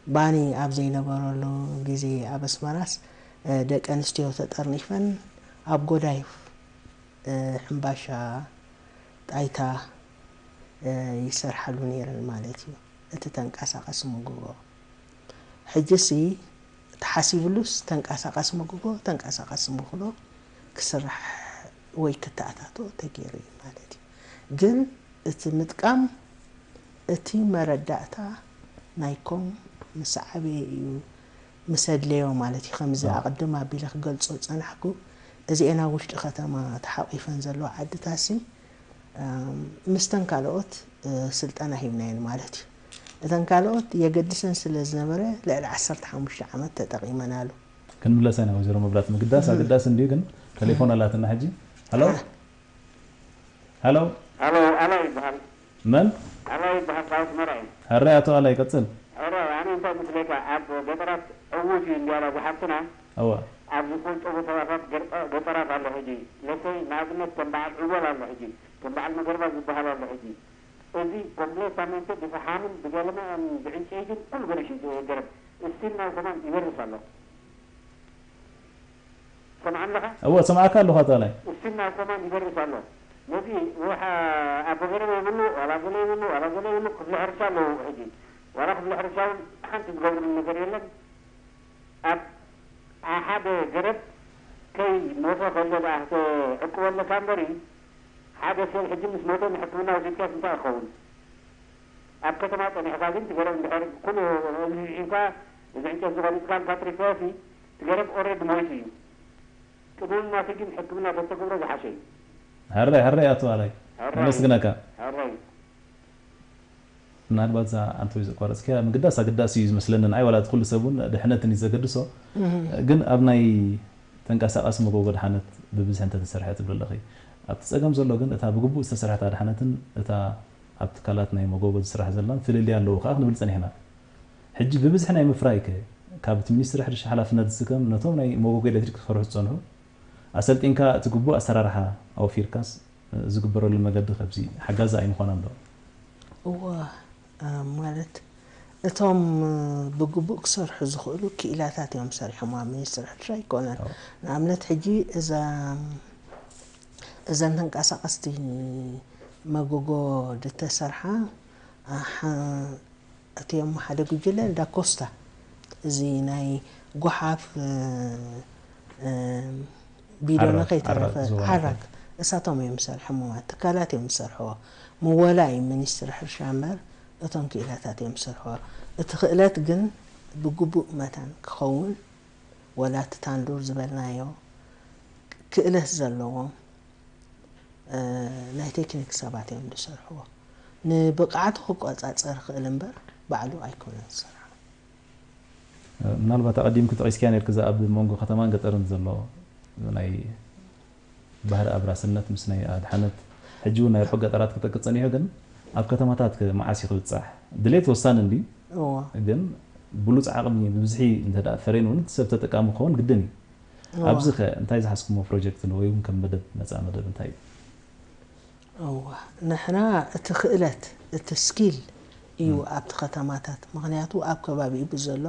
ባኒ ኣብ ዘይነበረሉ ግዜ ኣብ ኣስመራስ፣ እ፣ ደቂ ኣንስትዮ ተጠርኒፈን ኣብ ጎዳይፍ፣ እ፣ ሕምባሻ፣ ጣይታ፣ እ፣ ይሰርሓሉ ነይረን ማለት እዩ። እቲ ተንቀሳቐሲ መጎጎ። ሕጂሲ ተሓሲብሉስ ተንቀሳቐሲ መጎጎ፣ ተንቀሳቐሲ መኽሎ ክስራሕ ወይ ክተኣታቶ ተገይሩ እዩ ማለት እዩ። ግን እቲ ምጥቃም፣ እቲ መረዳእታ ናይኮም ምስ ዓበየ እዩ፣ ምስ ኣድለዮ ማለት እዩ። ከምዚ ኣዎ። ኣቐድም ኣቢለ ክገልጾ ዝጸናሕኩ፣ እዚኤን ኣብ ውሽጢ ከተማ ተሓቒፈን ዘለዋ ዓድታትሲ፣ እም፣ ምስተን ካልኦት፣ እ፣ ስልጠና ሂብናየን ማለት እዩ። እተን ካልኦት የገድሰን ስለ ዝነበረ፣ ልዕሊ ዓሰርተ ሓሙሽተ ዓመት ተጠቒመናሉ። ክንምለስ ኢና፣ ወይዘሮ መብራት። ምግዳስ እም። ኣገዳሲ እንድዩ፣ ግን ተሌፎን ኣላትና ሕጂ። ሃሎ? አ። ሃሎ? ሃሎ፣ ኣላይ ይበሃል። መን? ኣላይ ይበሃል፣ ካብ ኣስመራ እዩ። ሕራይ ኣቶ ኣላይ፣ ቀጽል። ሕራይ፣ ኣነ እንታይ ምስለካ፣ ኣብ ገጠራት ዕዉት እዩ እንዲያላ ዝሓፍትና፣ እወ። ኣብ ዝፈልጦ ቦታታት ገርጠ-፣ ገጠራት ኣሎ ሕጂ። ለሰይ፣ ንኣብነት፣ ከም በዓል ዕወል ኣሎ ሕጂ፣ ከም በዓል መገርባ ዝበሃል ኣሎ ሕጂ። እዚ ኮምፕሌታመንት ብፈሓምን ብገለመን ብዕንጨይትን ኩሉ ገሪሹ ገረብ። እስቲል ናው ከማን ይበርስ ኣሎ። ሰምዓኒ ኣለኻ? እወ፣ ሰምዓካ ኣለኹ ኣቶ ኣላይ። እስቲል ናው ከማን ይበርስ ኣሎ። ነዚ ውሓ ኣቦ ገረብ የብሉ፣ ዋላ ገለ የብሉ፣ ዋላ ገለ የብሉ፣ ክፍሊ ሕርሻ ኣለዉ ሕጂ። ዋላ ክፍሊ ሕርሻ እውን ሓንቲ ዝገብርሉ ነገር የለን። ኣብ ሓደ ገረብ ከይሞተ ከሎ ደኣ ክዕቅበለካ እምበሪ፣ ሓደ ሰብ ሕጂ ምስ ሞተ ንሕክምና ወሲድካስ እንታይ ክኸውን? ኣብ ከተማ ጸኒሕካ ግን እቲ ገረብ እንድሕር ኩሉ እዚ ስዒብካ፣ እዚ ዕንጨይቲ ቆሪጽካ ንካ ትርከበሲ፣ እቲ ገረብ ኦረዲ ሞይቱ እዩ። ቅድሚ ምማቱ ግን ሕክምና ተተገብሮ ዝሓሸ እዩ። ሕራይ፣ ሕራይ ኣቶ ኣላይ። ሕራይ። ነመስግነካ። ሕራይ። ምናልባት እዛ ኣንተ ዘቋረጽክያ ምግዳስ ኣገዳሲ እዩ ዝመስለኒ። ንዓይ ዋላ እቲ ኩሉ ሰብ እውን ድሕነትን እዩ ዘገድሶ። እህ። ግን ኣብ ናይ ተንቀሳቓሲ መጎጎ ድሓነት ብብዝሒ እንተተሰርሐ ትብሊ ኣለኺ። ኣብቲ ጸገም ዘሎ ግን እታ ብግቡእ ዝተሰርሐት ኣድሓነትን እታ ኣብ ትካላት ናይ መጎጎ ዝስራሕ ዘላን ፍልልይ ኣለዎ ከኣ ክንብል ጸኒሕና። ሕጂ ብብዝሒ ናይ ምፍራይ ከ ካብ እቲ ሚኒስትሪ ሕርሻ ሓላፍነት ዝስከም ነቶም ናይ መጎጎ ኤሌክትሪክ ክሰርሑ ዝጸንሑ ኣሰልጢንካ እቲ ግቡእ ኣሰራርሓ ኣወፊርካስ ዝግበረሉ መገዲ ከብዚ ሓጋዚ ኣይምኾነን ዶ? እወ፣ እ፣ ማለት እቶም፣ እ፣ ብግቡእ ክሰርሑ ዝኽእሉ ክኢላታት እዮም ሰሪሖም ኣብ ሚኒስትሪ ሕርሻ ኣይኮነን። ኣዎ። ንኣብነት ሕጂ እዛ፣ እዘን ተንቀሳቐስቲ መጎጎ ዝተሰርሓ፣ እ፣ ሓ-፣ እቲኦም ሓደ ጉጅለ ዳኮስታ፣ እዚ ናይ ጓሓፍ፣ እ፣ እ፣ ቢዶነ ዓራግ፣ ከይተረፈ ዓራግ፣ ዞባ ዓራግ፣ ዓራግ። እሳቶም እዮም ዝሰርሕዎ፣ ትካላት እዮም ዝሰርሕዎ። ምወላ እዩ ሚኒስትሪ ሕርሻ እምበር እቶም ክኢላታት እዮም ዝሰርሕዎ። እቲ ክእለት ግን ብግቡእ መታን ክኸውን፣ ወላ እቲ ታንዱር ዝበልናዮ ክእለት ዘለዎም፣ እ፣ ናይ ቴክኒክ ሰባት እዮም ዝሰርሕዎ። ንብቕዓቱ ክቆጻጸር ክእል እምበር ባዕሉ ኣይኮነን ዝሰርሖ። ምናልባት ኣቐዲምኪ ጠቒስክያ ነርኪ፣ እዛ ኣብ መንጎ ከተማን ገጠርን ዘሎ ናይ ባህሪ ኣብራስነት ምስ ናይ ኣድሓነት፣ ሕጂ እውን ናይ ርሑቕ ገጠራት ክጠቅስ ጸኒሑ፣ ግን ኣብ ከተማታት ከ መዓስ እዩ ክብጻሕ? ድሌት ወሳኒ እንድዩ፣ እዎ። ግን ብሉጽ ዓቕሚ ብብዝሒ እንተ ደኣ ፈርየን እውን እቲ ሰብ ተጠቃሚ ክኸውን ግድን እዩ። እዎ። ኣብዚ ከ እንታይ ዝሓዝኩሞ ፕሮጀክት ኣሎ ወይ እውን ከም መደብ፣ መጻኢ መደብ እንታይ እዩ? እዋ፣ ንሕና እቲ ክእለት፣ እቲ ስኪል እዩ እም። ኣብቲ ከተማታት። ምኽንያቱ ኣብ ከባቢኡ ብዘሎ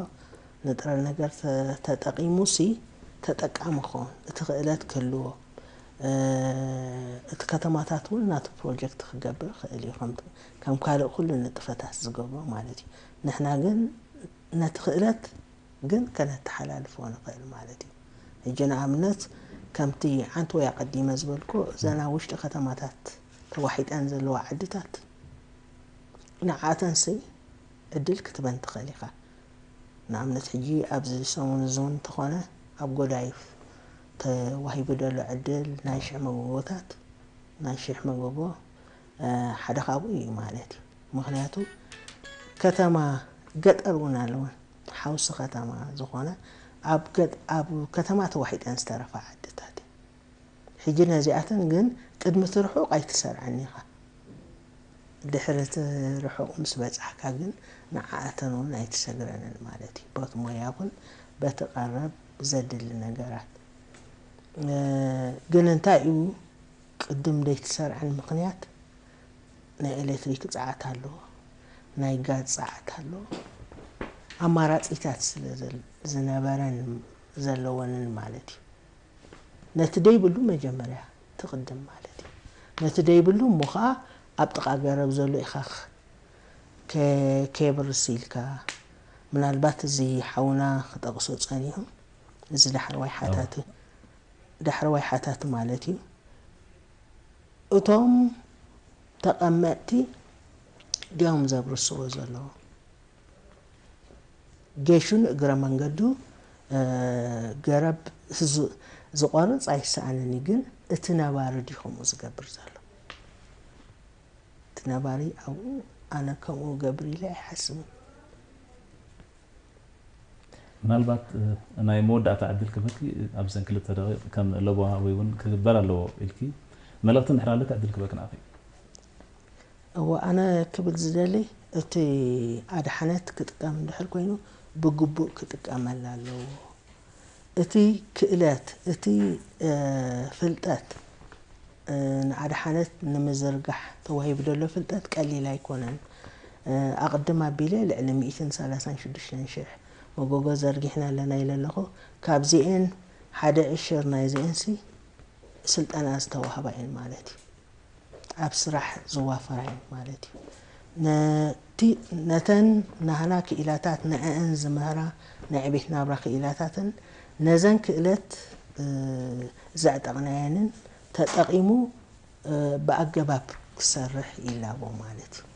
ንጥረ ነገር ተ-፣ ተጠቒሙሲ ተጠቃሚ ክኸውን፣ እቲ ክእለት ክህልዎ፣ እ፣ እቲ ከተማታት እውን ናቱ ፕሮጀክት ክገብር ይኽእል እዩ፣ ከምቲ፣ ከም ካልእ ኩሉ ንጥፈታት ዝገብሮ ማለት እዩ። ንሕና ግን ነቲ ክእለት ግን ከነተሓላልፎ ንኽእል ማለት እዩ። ሕጂ ንኣብነት ከምቲ ሓንቲ ወይ ኣቐዲመ ዝበልኩ፣ እዘን ኣብ ውሽጢ ከተማታት ተዋሒጠን ዘለዋ ዓድታት፣ ንዓተንሲ ዕድል ክትበን ትኽእል ኢኻ። ንኣብነት ሕጂ ኣብዚ ሰሙን እዚ እውን እንተኾነ ኣብ ጎዳይፍ ተዋሂቡ ዘሎ ዕድል ናይ ሽሕ መጎጎታት፣ ናይ ሽሕ መጎጎ፣ እ፣ ሓደ ካብኡ እዩ ማለት እዩ። ምኽንያቱ ከተማ፣ ገጠር እውን ኣለወን። ሓውሲ ከተማ ዝኾነ ኣብ ገጥ-፣ ኣብ ከተማ ተዋሒጠን ዝተረፋ ዓድታት እዩ። ሕጂ ነዚኣተን ግን ቅድሚ እቲ ርሑቕ ኣይትሰርዐን ኢኻ። ድሕሪ እቲ ርሑቕ ምስ በጻሕካ ግን ንዓኣተን እውን ኣይትሰግረንን ማለት እዩ። በቲ ሞያ ይኹን በቲ ቀረብ ዘድሊ ነገራት። እ፣ ግን እንታይ እዩ ቅድም ዘይትሰርዐን ምኽንያት? ናይ ኤሌክትሪክ ጸዓት ኣሎ፣ ናይ ጋዝ ጸዓት ኣሎ። ኣማራጺታት ስለ ዘል-፣ ዝነበረን ዘለወንን ማለት እዩ። ነቲ ደይብሉ መጀመርያ ትቕድም ማለት እዩ። ነቲ ደይብሉ እሞ ኸዓ ኣብ ጥቓ ገረብ ዘሎ ኢኻ ክ-፣ ከ-፣ ኬብርስ ኢልካ፣ ምናልባት እዚ ሓውና ክጠቕሶ ጸኒሑ፣ እዚ ዳሕረዋይ ሓታቲ፣ ዳሕረዋይ ሓታቲ ማለት እዩ። እቶም ተቐመጥቲ ድዮም ዘብርስዎ ዘለዉ? ጌሹ ንእግረ መንገዱ፣ እ፣ ገረብ ዝ-፣ ዝቖርጽ ኣይሰኣንን እዩ፣ ግን እቲ ነባሪ ድዩ ከምኡ ዝገብር ዘሎ? እቲ ነባሪ ኣብኡ ኣነ ከምኡ ገብር ኢለ ኣይሓስብን። ምናልባት፣ እ፣ ናይ መወዳእታ ዕድል ክበኪ፣ ኣብዘን ክልተ ደቂቕ ከም ለበዋ ወይ እውን ክግበር ኣለዎ ኢልኪ መልእኽቲ እንድሕር ኣለኪ ዕድል ክበኪ ንኣኺ። እወ፣ ኣነ ክብል ዝደሊ፣ እቲ ኣድሓነት ክጥቀም እንድሕር ኮይኑ ብግቡእ ክጥቀመላ ኣለዎ። እቲ ክእለት፣ እቲ፣ እ፣ ፍልጠት፣ እ፣ ንኣድሓነት ንምዝርጋሕ ተዋሂቡ ዘሎ ፍልጠት ቀሊል ኣይኮነን። እ፣ ኣቕድም ኣቢለ ልዕሊ ሚእትን ሰላሳን ሽዱሽተን ሽሕ መጎጎ ዘርጊሕና ኣለና ኢለ ኣለኹ። ካብዚኤን ሓደ ዕሽር ናይዚኤንሲ ስልጠና ዝተዋህባ እየን ማለት እዩ። ኣብ ስራሕ ዝዋፈራ እየን ማለት እዩ። ነቲ፣ ነተን ናህና ክኢላታት ንዕአን ዝምህራ ናይ ዕቤት ናብራ ክኢላታትን ነዘን ክእለት፣ እ፣ ዘዕጠቕናየንን ተጠቒሙ፣ እ፣ ብኣገባብ ክሰርሕ ይላቦ ማለት እዩ።